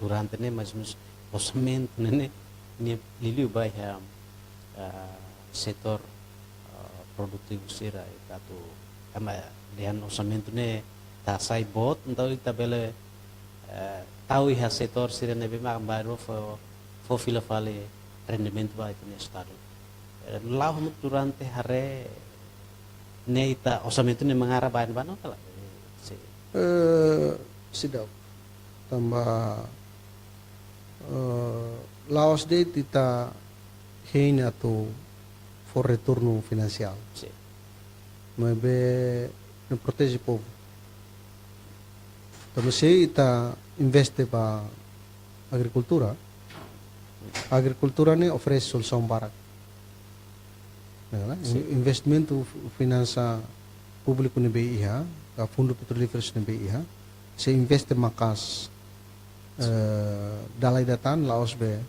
durante ne'e, mas, mas orsamentu ne'e, ne'e, ne'e liuliu ba iha eh, setór, eh, produtivu sira, ita atu, ema dehan orsamentu ne'e ita hasai boot, entaun ita bele, eh, tau iha setór sira ne'ebé mak bainrua fó, fó fila fali rendimentu ba ita-nia estadu. Eh, la'o hamutuk durante haree ne'e ita orsamentu ne'e mengarah ba ne'ebá ka lae? Eh, seidauk. Tanba, eh, la'ós de'it ita hein atu fó retornu finansiál. Sin. Maibé ita proteje povu. Tanba se ita investe ba agrikultura, agrikultura ne'e oferese solusaun barak. Ne'e ka lae? Sin. In-, investimentu f-, finansa públiku ne'ebé iha, ka fundu petrolíferu ne'ebé iha, se investe maka'as, eh, dala ida tan, la'ós be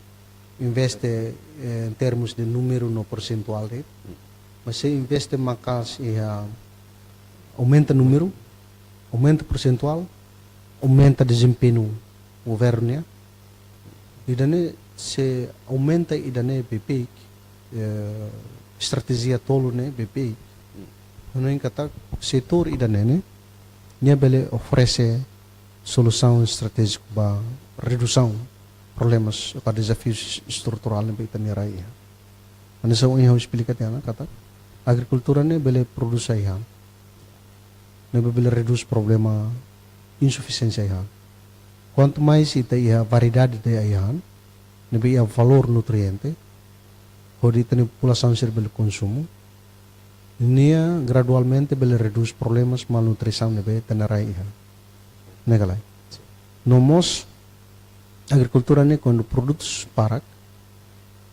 investe, eh, em termos de númeru no persentuál de'it. Hmm. Mas se investe maka'as iha aumenta númeru, aumenta persentuál, aumenta dezempeñu governu nian. Ida-ne'e se aumenta ida-ne'e beibeik, eh, estratéjia tolu ne'e beibeik. Hmm. Hanoin katak setór ida-ne'e ne'e, nia bele oferese solusaun estratéjiku ba redusaun problemas ka dezafius estruturál ne'ebé ita-nia rai iha. Hanesan ohin ha'u esplika tiha ona katak agrikultura ne'e bele prodús ai-han. Ne'ebé bele redús problema insufisiénsia ai-han. Kuantu mais ita iha variedade de ai-han, ne'ebé iha valór nutriente, hodi ita-nia populasaun sira bele konsumu, nia gradualmente bele redús problemas malnutrisaun ne'ebé ita-nia rai iha. Ne'e ka lae? No mós agrikultura ne'e kuandu produtus barak,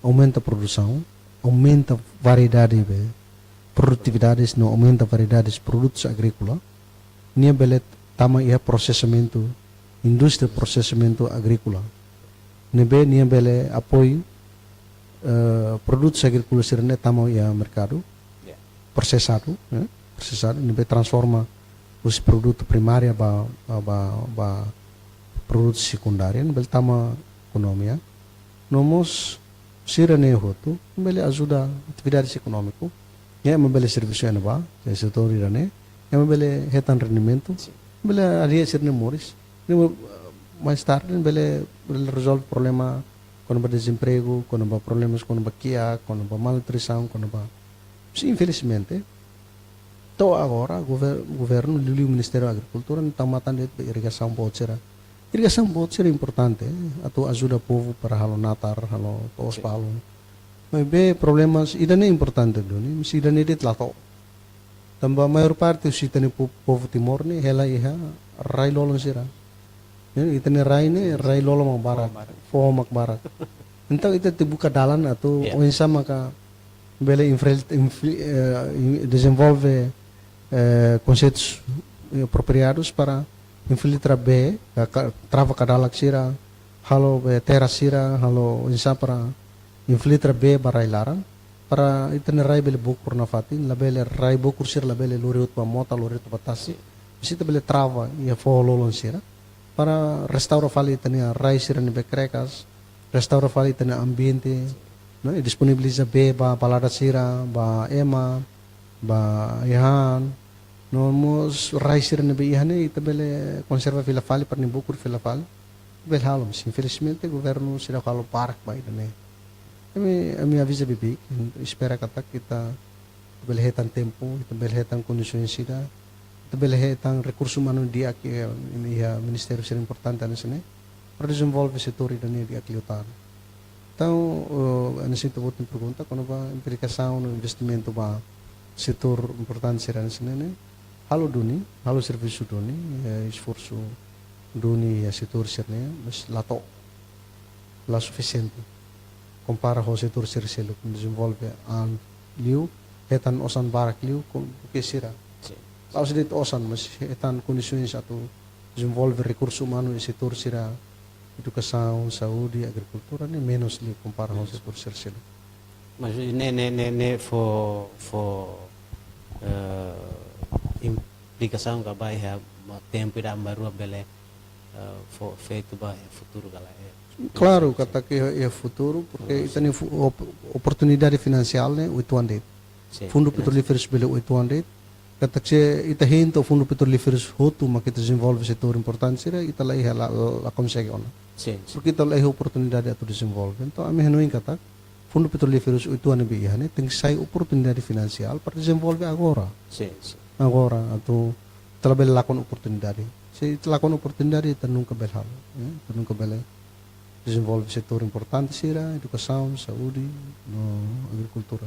aumenta produsaun, aumenta variedade be produtividades no aumenta variedades produtus agríkola, nia bele tama iha prosesamentu, indústria prosesamentu agríkola. Ne'ebé nia bele apoiu, eh, produtus agríkola sira-ne'e tama iha merkadu, Ya. prosesadu, eh, prosesadu, ne'ebé transforma husi produtu primária ba, ba, ba, ba produtu sekundária, ne'e bele tama ekonomia. No mós sira-ne'e hotu bele ajuda atividade ekonómiku. Ema bele servisu iha ne'ebá, iha setór ida-ne'e, ema bele hetan rendimentu, Sin. bele alia sira-nia moris. Ne'e, eh, mais tarde bele, bele rezolve problema kona-ba dezempregu, kona-ba problemas kona-ba kiak, kona-ba malnutrisaun, kona-ba. Mas infelizmente, to'o agora, gover-, governu, liuliu Ministériu Agrikultura, ne'e tau matan de'it ba irrigasaun boot sira. Irrigasaun boot sira importante, eh, atu ajuda povu para halo natar, halo to'os Sin. balun. Maibé problemas, ida-ne'e importante duni, mas ida-ne'e de'it la to'o. Tanba maior parte husi ita-nia po-, povu Timor ne'e hela iha rai lolon sira. Ya, ita-nia rai ne'e rai lolon mak barak, Foho barak. foho mak barak. Entaun ita tenke buka dalan atu Ya. oinsá maka bele infil-, infli-, eh, in-, dezenvolve, eh, konseitus, eh, apropriadus para infiltra bee, ka, ka, trava kadalak sira, halo, eh, terras sira, halo oinsá para infiltra bee ba rai laran, para ita-nia rai bele bokur nafatin, labele rai bokur sira labele lori hotu ba mota, lori hotu ba tasi. Mas ita bele trava iha foho lolon sira, para restaura fali ita-nia rai sira ne'ebé krekas, restaura fali ita-nia ambiente, no, i disponibiliza bee ba balada sira, ba ema, ba ai-han, no mós rai sira ne'ebé iha ne'e, ita bele konserva fila fali, para nia bokur fila fali. Bele halo, mas infelizmente governu seidauk halo barak ba ida-ne'e. Ami, ami avisa beibeik, espera katak ita bele hetan tempu, ita bele hetan kondisaun sira, ita bele hetan rekursu umanu di'ak iha, iha ministériu sira importante hanesan ne'e, para dezenvolve setór ida-ne'e di'ak liután. Entaun, eh, hanesan ita-boot nia pergunta, kona-ba implikasaun no investimentu ba setór importante sira hanesan ne'e, halo duni, halo servisu duni, eh, esforsu duni iha setór sira-ne'e, mas la to'o, la sufisiente. Kompara ho setór sira seluk, dezenvolve an liu, hetan osan barak liu, kon-, duké sira. Sin. La'ós de'it osan, mas hetan kondisaun atu dezenvolve rekursu umanu iha setór sira, edukasaun, saúde, agrikultura, ne'e menus liu kompara ho Yes. setór sira seluk. Mas ne'e, ne'e, ne'e, ne'e fó, fó, eh, implikasaun ka ba iha tempu ida ami bá rua bele eh, fó feto ba iha futuru ka lae. Klaru, katak iha, iha futuru, porque Ah, ita-nia fu- op- oportunidade finansiál ne'e uitoan de'it. Sin, Fundu sin. Petrolíferus bele uitoan de'it. Katak se ita hein to'o Fundu Petrolíferus hotu mak ita dezenvolve setór importante sira, ita la iha la, la, la konsege ona. Sin, sin. Porque ita la iha oportunidade atu dezenvolve. Entaun ami hanoin katak Fundu Petrolíferus uitoan ne'ebé iha ne'e tenke sai oportunidade finansiál para dezenvolve agora. Sin, sin. Agora atu ita labele lakon oportunidade. Se ita lakon oportunidade, ita nunka bele halo, eh? Ita nunka bele dezenvolve setór importante sira, edukasaun, saúde, no agrikultura.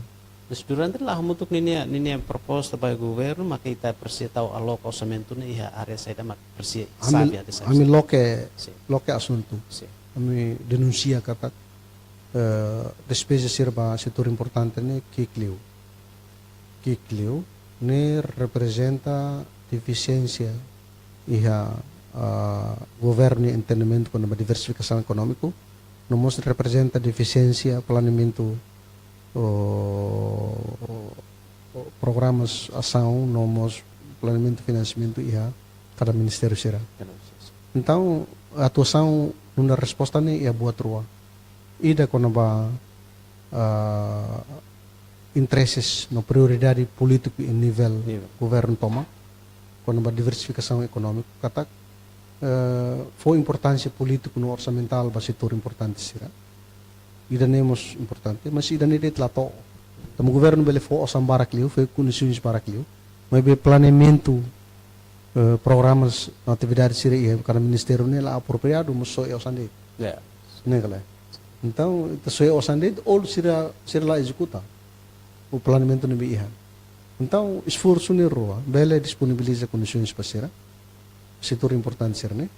Mas durante ne'e hamutuk ninia, ninia proposta ba governu, maka ita presiza tau aloka orsamentu ne'e iha área saida, maka presiza Ami, sabe ate sabe. ami loke, Sin. loke asuntu. Sin. Ami denunsia katak, eh, despeza sira ba setór importante ne'e ki'ik liu. Ki'ik liu, ne'e reprezenta defisiénsia iha, ah, governu nia entendimentu kona-ba diversifikasaun ekonómiku, no mós reprezenta defisiénsia planeamentu, o, o, programas asaun, no mós planeamentu finansiamentu iha kada ministériu sira. Entaun, atuasaun nu'udar resposta ne'e iha buat rua. Ida kona-ba, ah, intereses no prioridade polítiku iha nivel Nivel. governu tomak, kona-ba diversifikasaun ekonómiku, katak, eh, fó importánsia polítiku no orsamentál ba setór importante sira. Ida-ne'e mós importante, mas ida-ne'e de'it la to'o. Tanba governu bele fó osan barak liu, fó kondisoens barak liu, maibé planeamentu, eh, programas, atividade sira iha kada ministériu ne'e la apropriadu, mós soe osan de'it. Ya. Ne'e ka lae. Entaun, ita soe osan de'it, ou sira, sira la ezekuta o planeamentu ne'ebé iha. Entaun, esforsu ne'e rua, bele disponibiliza kondisoens ba sira, setór importante sira-ne'e,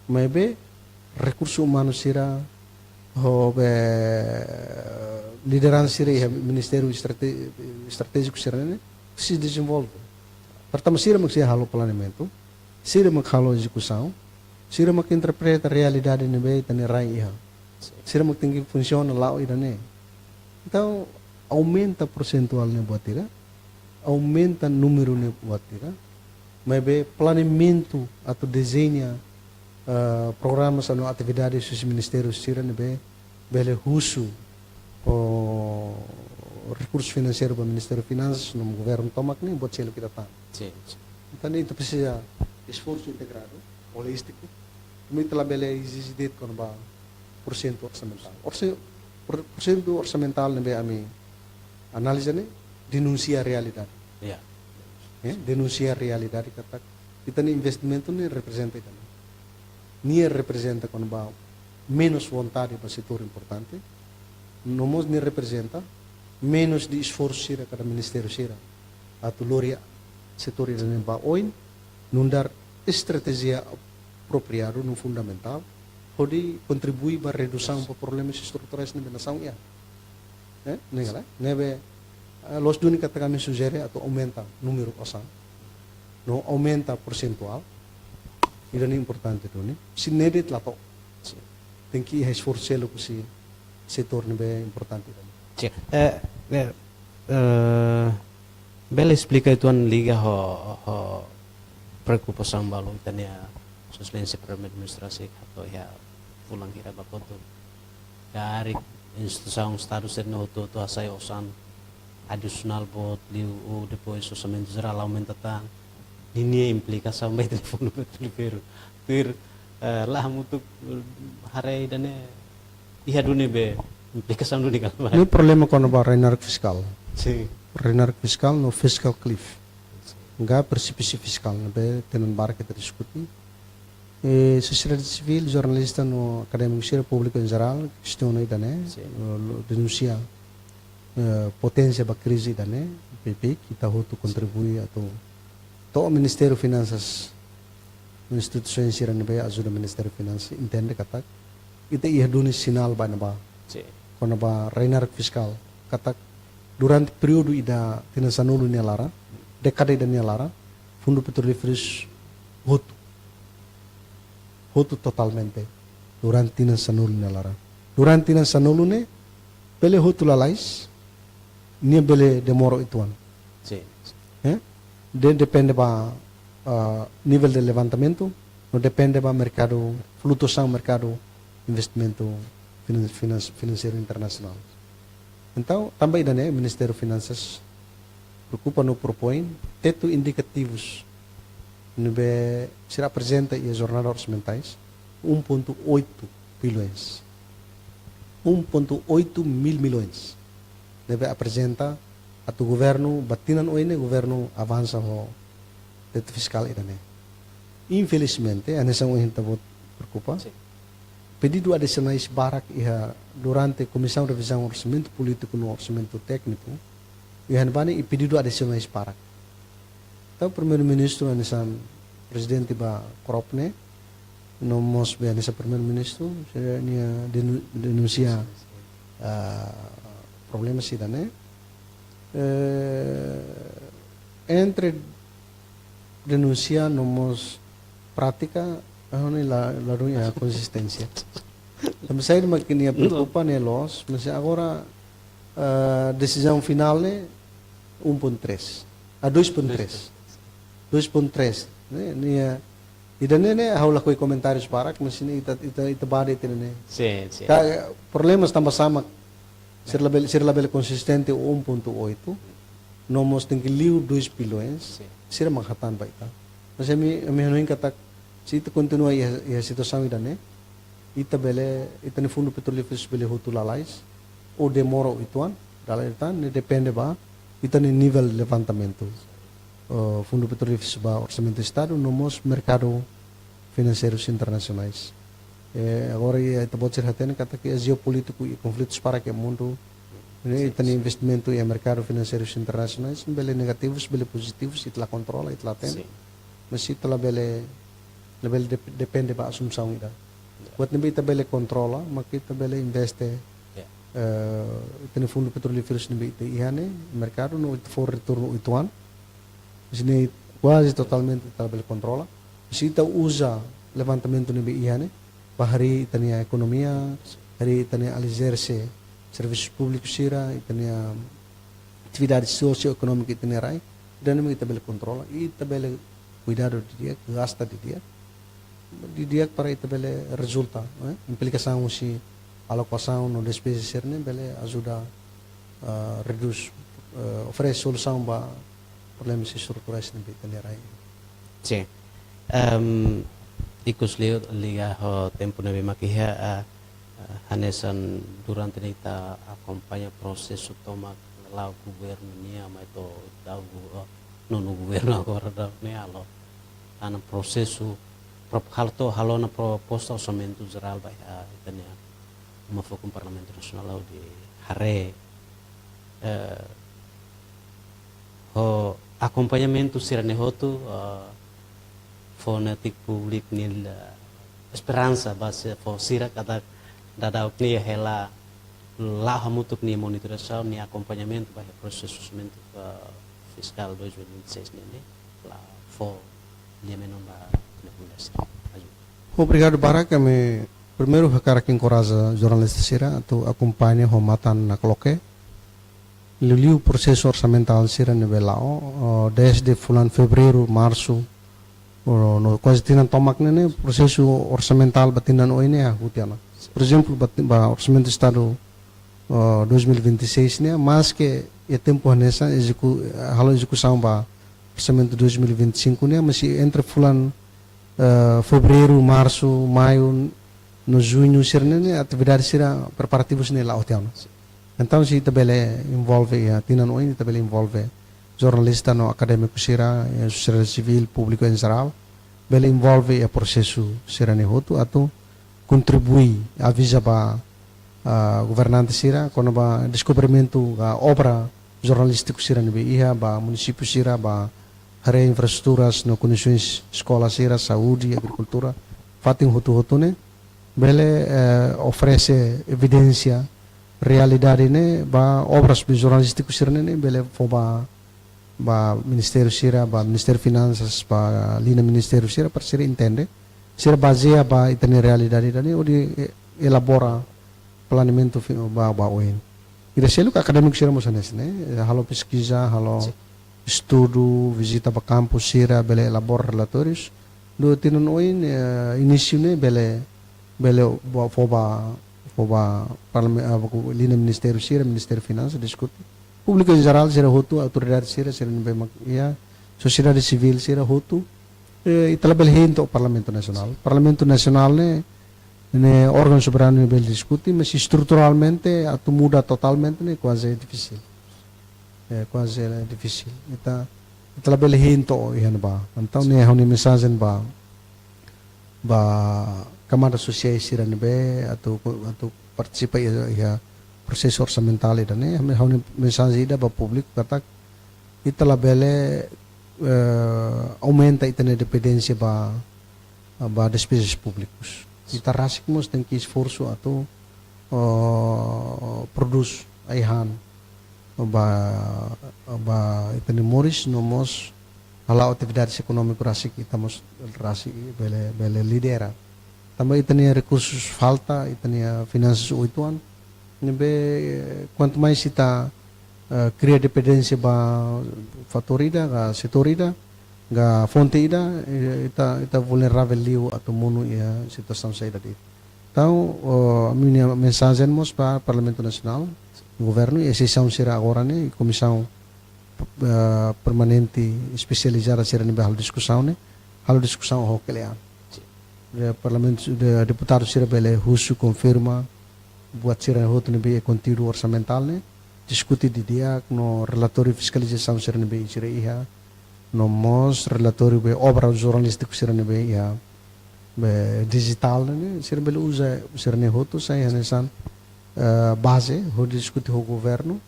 maibé rekursu umanu sira, ho be lideransa sira iha ministériu estrate-, estratéjiku sira-ne'e, sei dezenvolve. Pertama, sira mak sei halo planeamentu, sira mak halo ezekusaun, sira mak interpreta realidade ne'ebé ita-nia rai iha. Sira mak tenke funsiona la'o ida-ne'e. Entaun, aumenta persentuál ne'e buat ida, aumenta númeru ne'e buat ida, maibé planeamentu atu dezeña, eh, programas no atividades husi ministériu sira ne'ebé bele husu o rekursu finanseiru ba Ministériu Finansas no governu tomak ne'e buat seluk ita tan. Sin, sin. Entaun, ita presiza esforsu integradu, holístiku. Ami ita labele ezije de'it kona-ba porsentu orsamentál. Orse-, por-, porsentu orsamentál ne'ebé ami analiza ne'e denunsia realidade. Ya. Eh, denunsia realidade katak ita-nia investimentu ne'e reprezenta ita-nia. Nia reprezenta kona-ba menus vontade ba setór importante, no mós nia reprezenta menus de esforsu sira kada ministériu sira atu lori setór ida-ne'e ba oin, nu'udar estratéjia apropriadu no fundamentál, hodi kontribui ba redusaun ba problemas estruturais ne'ebé nasaun iha. Eh, ne'e ka lae, ne'ebé, eh, loos duni katak ami sujere atu aumenta númeru osan, no aumenta persentuál, ida-ne'e importante duni, se ne'e de'it la to'o. Sin. Tenke iha esforsu seluk husi setór ne'ebé importante ida-ne'e. Sin. Eh, eh, eh, bele esplika uitoan liga ho, ho preokupasaun balu ita-nia Sua Exelénsia Primeiru-Ministru rasik hato'o iha fulan hira ba kotuk. Karik instituisaun Estadu sira-ne'e hotu-hotu hasai osan adisionál boot liu, ou depois orsamentu jerál aumenta tan. Ninia implikasaun ba ita-nia Fundu Petrolíferu. Tuir, eh, la hamutuk, eh, haree ida-ne'e iha duni be implikasaun duni kala. Ne'e problema kona-ba reinaruk fiskál. Sin. Reinaruk fiskál no fiscal cliff. Ka presipísiu fiskál ne'ebé tinan barak ita diskute. Eh, sosiedade sivíl, jornalista no akadémiku sira, públiku em jerál, kestiona ida-ne'e, Sin. lo, lo denunsia, eh, poténsia ba krize ida-ne'e, P P, ita hotu kontribui atu to'o Ministériu Finansas, instituisaun sira ne'ebé ajuda Ministériu Finansas, entende katak ita iha duni sinál ba ne'ebá. Sin. Kona-ba reinaruk fiskál, katak durante períodu ida tinan sanulu nia laran, dékada ida nia laran, Fundu Petrolíferus hotu. Hotu totalmente durante tinan sanulu nia laran. Durante tinan sanulu ne'e, bele hotu lalais, nia bele demora uitoan. Sin. Eh? De-, depende ba, ah, nivel de levantamentu, no depende ba merkadu, flutuasaun merkadu investimentu finan-, finans-, finanseiru internasionál. Entaun, tanba ida-ne'e, Ministériu Finansas preokupa no propoin tetu indikativus ne'ebé sira aprezenta iha jornada orsamentais, um ponto oito bilhões. Um ponto oito mil milhões. Ne'ebé aprezenta atu governu, ba tinan oin ne'e governu avansa ho tetu fiskál ida-ne'e. Infelizmente, hanesan ohin ita-boot preokupa. Sin. Pedidu adisionais barak iha durante Komisaun Revizaun Orsamentu Polítiku no Orsamentu Tékniku, iha ne'ebá ne'e pedidu adisionais barak. Entaun Primeiru-Ministru hanesan prezidente ba CROP ne'e, no mós be hanesan Primeiru-Ministru, sira-nia denu-, denunsia, ah, problema ida-ne'e. Eh, entre denunsia no mós prátika, ah, ne'e la, la dun iha konsisténsia. Tanba saida mak nia preokupa ne'e loos, mas agora, ah, desizaun finál ne'e um ponto três. Ah, dois ponto três. Dois ponto três, ne'e, nia, ida-ne'e ne'e, ha'u lakohi komentáriu barak, mas ne'e ita, ita, ita bá de'it ne'e. Sin, sin. Ka, problema tanba sá mak sira labele, sira labele konsistente um ponto oito, no mós tenke liu dois bilhões, sin, sira mak hatán ba ita. Mas ami, ami hanoin katak, se ita kontinua iha, iha situasaun ida-ne'e, ita bele, ita-nia fundu petrolíferu bele hotu lalais, ou demora oito anos, dala ida tan, ne'e depende ba ita-nia nivel levantamentu, eh, fundu petrolíferu ba orsamentu Estadu, no mós merkadu finanseirus internasionais. Eh, agora, eh, ita-boot sira hatene katak iha jeopolítiku i konflitus barak iha mundu, ne'e, sin, ita-nia, sin, investimentu iha merkadu finanseirus internasionais, bele negativus, bele pozitivus, ita la kontrola, ita la hatene. Sin. Mas ita labele, labele dep-, depende ba asumsaun ida. Ya. Buat ne'ebé ita bele kontrola, mak ita bele investe, ya, eh, ita-nia fundu petrolíferus ne'ebé ita iha ne'e, merkadu, no ita fó retornu oito anos. Mas ne'e kuaze totalmente ita labele kontrola. Se ita uza levantamentu ne'ebé iha ne'e, ba harii ita-nia ekonomia, harii ita-nia aliserse servisu públiku sira, ita-nia atividade sosioekonómika ita-nia rai, ida-ne'e mak ita bele kontrola, ita bele kuidadu didi'ak, gasta didi'ak, didi'ak para ita bele rezulta, eh, implikasaun husi alokasaun no despeza sira-ne'e bele ajuda, ah, redús, eh, oferese solusaun ba problemas estruturais ne'ebé ita-nia rai. Sin. Em, ikus liu liga ho tempu ne'ebé mak iha, ah, ah, hanesan durante ne'e ita akompaña prosesu tomak la'o governu nian mai to'o daudaun gu-, oh, nonu governu agora daudaun ne'e halo. Tanba prosesu, pro-, halo to'o halo ona proposta orsamentu jerál ba iha, ah, ita-nia uma fokun Parlamentu Nasionál hodi haree, eh, ho akompañamentu sira-ne'e hotu, eh, fó netik públiku nia, eh, esperansa ba se fó sira katak daudaun ne'e hela la'o hamutuk nia monitorizasaun, nia akompañamentu ba iha prosesu orsamentu, eh, fiskál dois mil e vinte e seis ne'e, ne'e la fó lia-menon ba nia populasaun. Aju. Obrigadu barak, ami primeiru hakarak enkoraja jornalista sira atu akompaña ho matan nakloke liuliu prosesu orsamentál sira ne'ebé la'o, oh, desde fulan Fevereiru, Marsu, oh, no kuaze tinan tomak ne'e, ne'e prosesu orsamentál ba tinan oin ne'e hahú tiha ona. Por ezemplu, ba, ba Orsamentu Estadu, oh, dois mil e vinte e seis ne'e, maske iha tempu hanesan ezeku-, halo ezekusaun ba Orsamentu dois mil e vinte e cinco ne'e, mas entre fulan, eh, Fevereiru, Marsu, Maiu, no Juñu sira-ne'e, ne'e atividade sira preparativus ne'e la'o tiha ona. Entaun, se ita bele envolve iha tinan oin, ita bele envolve jornalista no akadémiku sira, iha sosiedade sivíl, públiku em geral, bele envolve iha prosesu sira-ne'e hotu atu kontribui, aviza ba, ah, governante sira kona-ba deskobrimentu ka obra jornalístiku sira ne'ebé iha ba munisípiu sira, ba haree infraestruturas no kondisoens eskola sira, saúde, agrikultura, fatin hotu-hotu ne'e bele, eh, oferese evidénsia realidade ne'e ba obras jornalístiku sira-ne'e, ne'e bele fó ba, ba ministériu sira, ba Ministériu Finansas, ba liña ministériu sira, para sira entende. Sira bazeia ba ita-nia realidade ida-ne'e hodi, eh, elabora planeamentu fi-, ba, ba oin. Ida seluk akadémiku sira mós hanesan ne'e, eh, halo peskiza, halo, sin, estudu, vizita ba kampu sira, bele elabora relatórius. Dua tinan oin, eh, inísiu ne'e bele, bele ba, fó ba, fó ba parlamen-, ah, ba ku liña ministériu sira, Ministériu Finansa diskute. Públiku em jerál sira hotu, autoridade sira, sira ne'ebé mak iha, sosiedade sivíl sira hotu, eh, ita labele hein to'o Parlamentu Nasionál. Parlamentu Nasionál ne'e, ne'e órgaun soberanu ne'e bele diskute, mas estruturalmente atu muda totalmente ne'e kuaze difisil. Eh, kuaze difisil. Ita, ita labele hein to'o iha ne'ebá. Entaun ne'e ha'u-nia mensajen ba, ba kamada sosiál sira ne'ebé atu, atu partisipa iha, iha prosesu orsamentál ida-ne'e, ha'u-nia mensajen ida ba públiku katak ita labele, eh, aumenta ita-nia dependénsia ba, ba despezas públikus. Ita rasik mós tenke esforsu atu, eh, prodús ai-han ba, ba ita-nia moris no mós hala'o atividades ekonómiku rasik, ita mós rasik bele, bele lidera. Tanba ita-nia rekursus falta, ita-nia finansas oituan, ne'ebé, kuantu mais ita, eh, kria dependénsia ba fatór ida, ka setór ida, ka fonte ida, eh, ita, ita vulneravel liu atu monu iha situasaun saida de'it. Entaun, oh, ha'u-nia mensajen mós ba Parlamentu Nasionál, governu, i sesaun sira agora ne'e, i komisaun, eh, permanente espesializada sira ne'ebé halo diskusaun ne'e, halo diskusaun ho kle'an. Sin. De Parlamentu, de deputadu sira bele husu konfirma buat sira hotu ne'ebé iha konteúdu orsamentál ne'e, diskute didi'ak no relatóriu fiskalizasaun sira ne'ebé sira iha, no mós relatóriu ba obra jornalístiku sira ne'ebé iha, ba dijitál ne'e, sira bele uza sira-ne'e hotu sai hanesan, eh, baze hodi diskute ho governu,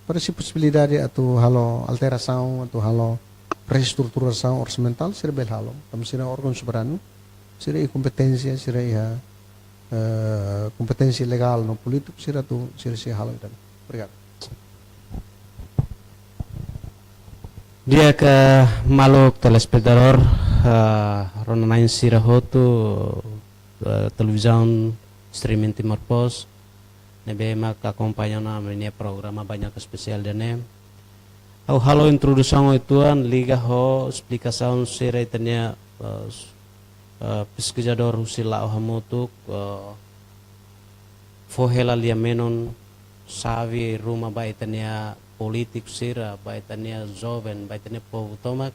para se posibilidade atu halo alterasaun, atu halo reestruturasaun orsamentál, sira bele halo. Tanba sira órgaun soberanu, sira iha kompeténsia, sira iha, eh, kompeténsia legál no polítiku, sira atu, sira sei halo ida-ne'e. Obrigadu. Di'ak, maluk telespetadór, eh, rona-na'in sira hotu, eh, televizaun streaming Timor Post, ne'ebé mak akompaña ona ami-nia programa Banyak Spesiál ida-ne'e. Ha'u halo introdusaun oituan liga ho esplikasaun sira ita-nia, eh, s-, eh, peskizadór husi la'o hamutuk, eh, fó hela lia-menon xave ruma ba ita-nia polítiku sira, ba ita-nia joven, ba ita-nia povu tomak,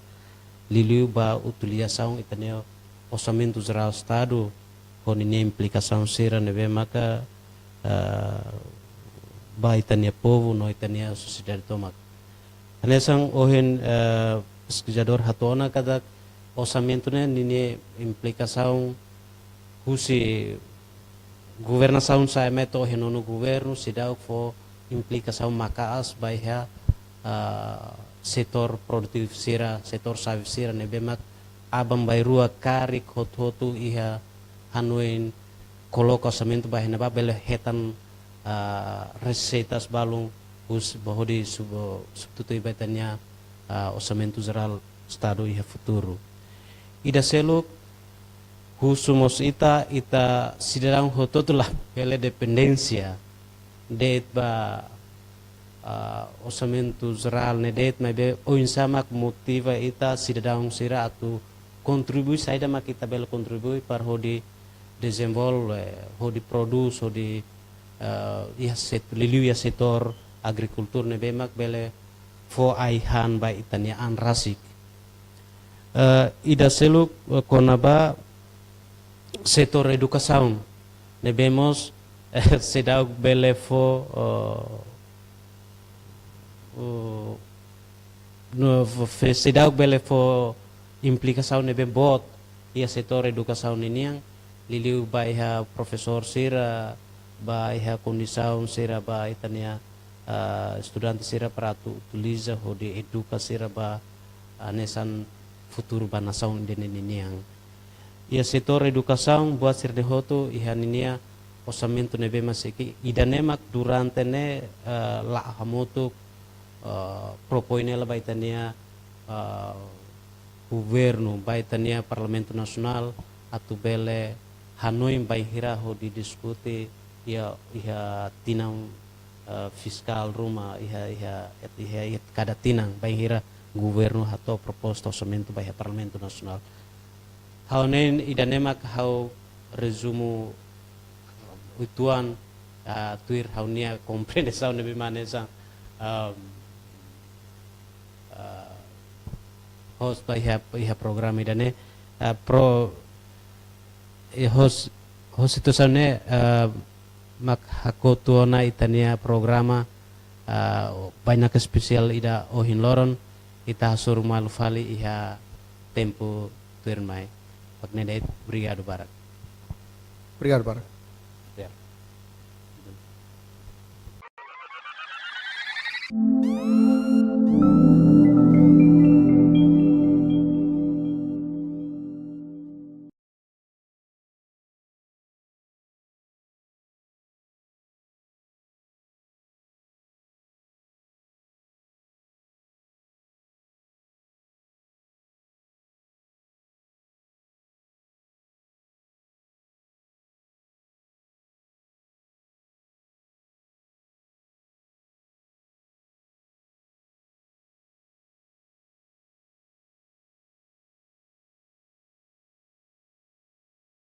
liuliu ba utilizasaun ita-nia Orsamentu Jerál Estadu, ho ninia implikasaun sira ne'ebé maka, eh, ba ita-nia povu no ita-nia sosiedade tomak. Hanesan ohin, eh, peskizadór hato'o ona katak orsamentu ne'e ninia implikasaun husi governasaun sa'e mai to'o iha nonu governu, seidauk fó implikasaun maka'as ba iha, ah, setór produtivu sira, setór xave sira ne'ebé mak aban-bainrua karik hotu-hotu iha hanoin koloka orsamentu ba iha ne'ebá bele hetan, ah, reseitas balun husi ba hodi sub-, substitui ba ita-nia, ah, Orsamentu Jerál Estadu iha futuru. Ida seluk, husu mós ita, ita sidadaun hotu-hotu labele dependénsia de'it ba, ah, Orsamentu Jerál ne'e de'it, maibé oinsá mak motiva ita sidadaun sira atu kontribui, saida mak ita bele kontribui para hodi dezenvolve, hodi prodús, hodi, eh, iha set-, liuliu iha setór agrikultura ne'ebé mak bele fó ai-han ba ita-nia an rasik. Eh, ida seluk, eh, kona-ba setór edukasaun ne'ebé mós, eh, seidauk bele fó, eh, eh, no, fó, fó, seidauk bele fó implikasaun ne'ebé boot iha setór edukasaun ninian, liuliu ba iha profesór sira, ba iha kondisaun sira ba ita-nia, ah, estudante sira para atu utiliza hodi eduka sira ba, ah, hanesan futuru ba nasaun ida-ne'e ninian. Iha setór edukasaun buat sira-ne'e hotu iha ninia orsamentu ne'ebé mak seki, ida-ne'e mak durante ne'e, eh, la'o hamutuk, eh, propoin hela ba ita-nia, eh, governu, ba ita-nia Parlamentu Nasionál atu bele hanoin bainhira hodi diskute iha, iha tinan, eh, fiskál ruma iha, iha, iha, iha kada tinan bainhira governu hato'o proposta orsamentu ba iha Parlamentu Nasionál. Ha'u-nia ida-ne'e mak ha'u rezumu uitoan, ah, tuir ha'u-nia kompreensaun ne'ebé mak hanesan, ah, ah, host ba iha, iha programa ida-ne'e, ah, pro, eh, host, host itu saune, ah, mak hakotu ona ita-nia programa, ah, bainaka espesiál ida ohin loron, ita hasoru malu fali iha tempu tuirmai. Mak ne'e de'it, obrigadu barak. Obrigadu barak.